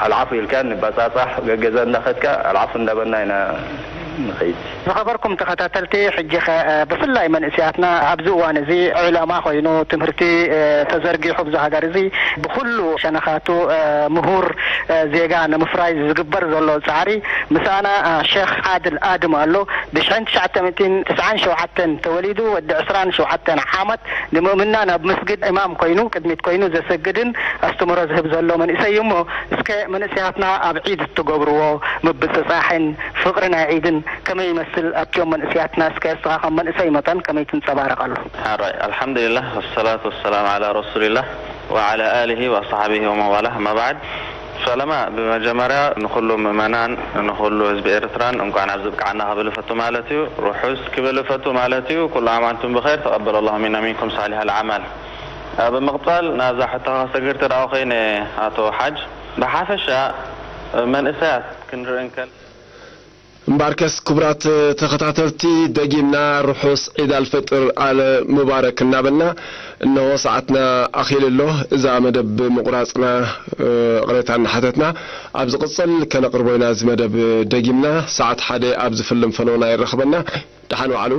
ኣልዓፉ ኢልካ ንባፃፃሕ ገገዛ እንዳኸድካ ኣልዓፉ እንዳበልና ኢና ንኸይድ ዝኸበርኩም ተኸታተልቲ ሕጂ ኸ ብፍላይ መንእስያትና ኣብዚ እዋን እዚ ዕለማ ኮይኑ ትምህርቲ ተዘርጊሑ ኣብዚ ሃገር እዚ ብኩሉ ሸነኻቱ ምሁር ዜጋ ንምፍራይ ዝግበር ዘሎ ፃዕሪ ምሳና ሸኽ ዓድል ኣድም ኣሎ ብሽሕን ትሽዓተ ሚእትን ትስዓን ሸውዓተን ተወሊዱ ወዲ ዕስራን ሸውዓተን ዓመት ንምእምና ናብ መስግድ እማም ኮይኑ ቅድሚት ኮይኑ ዘሰግድን ኣስተምህሮ ዝህብ ዘሎ መንእሰይ እዩ እሞ እስከ መንእሰያትና ኣብ ዒድ እትገብርዎ ምብፅፃሕን ፍቕሪ ናይ ዒድን ከመይ ይመስል ኣብቲኦም መንእሰያትና? እስከ እስኻ ከም መንእሰይ መጠን ከመይ ትንጸባረቕ ኣሎ? ሕራይ፣ ኣልሓምዱሊላህ፣ ወሰላቱ ወሰላም ዓላ ረሱሊላህ ወዓላ ኣሊሂ ወኣስሓቢሂ ወመን ዋላህ፣ ኣማ ባዕድ። ፈለማ ብመጀመርያ ንኹሉ ምእመናን፣ ንኹሉ ህዝቢ ኤርትራን እንኳን ኣብዚ ብቅዓና ክብል እፈቱ ማለት እዩ። ርሑስ ክብል እፈቱ ማለት እዩ። ኩሉ ዓም ኣንቱም ብኸይር፣ ተቐበለ ላሁ ሚና ሚንኩም ሳሊሕ ኣልዓማል። ብምቕጻል ናብዛ ሕቶኻ ክሰግር ትርኣው ኸይነ፣ ኣቶ ሓጅ፣ ብሓፈሻ መንእሰያት ክንርኢ እንከል እምበኣርከስ ክቡራት ተኸታተልቲ፣ ደጊምና ርሑስ ዒድ ኣልፈጥር ኣል ሙባረክ እናበልና፣ እነሆ ሰዓትና ኣኺሉ ኣሎ። እዛ መደብ ብምቑራጽና ይቕሬታ እናሓተትና፣ ኣብ ዝቕጽል ከነቕርቦ ኢና። እዚ መደብ ደጊምና ሰዓት ሓደ ኣብ ዝፍልም ፈነውና ይረኽበና። ደሓን ዋዕሉ።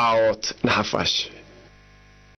ዓወት ንሓፋሽ።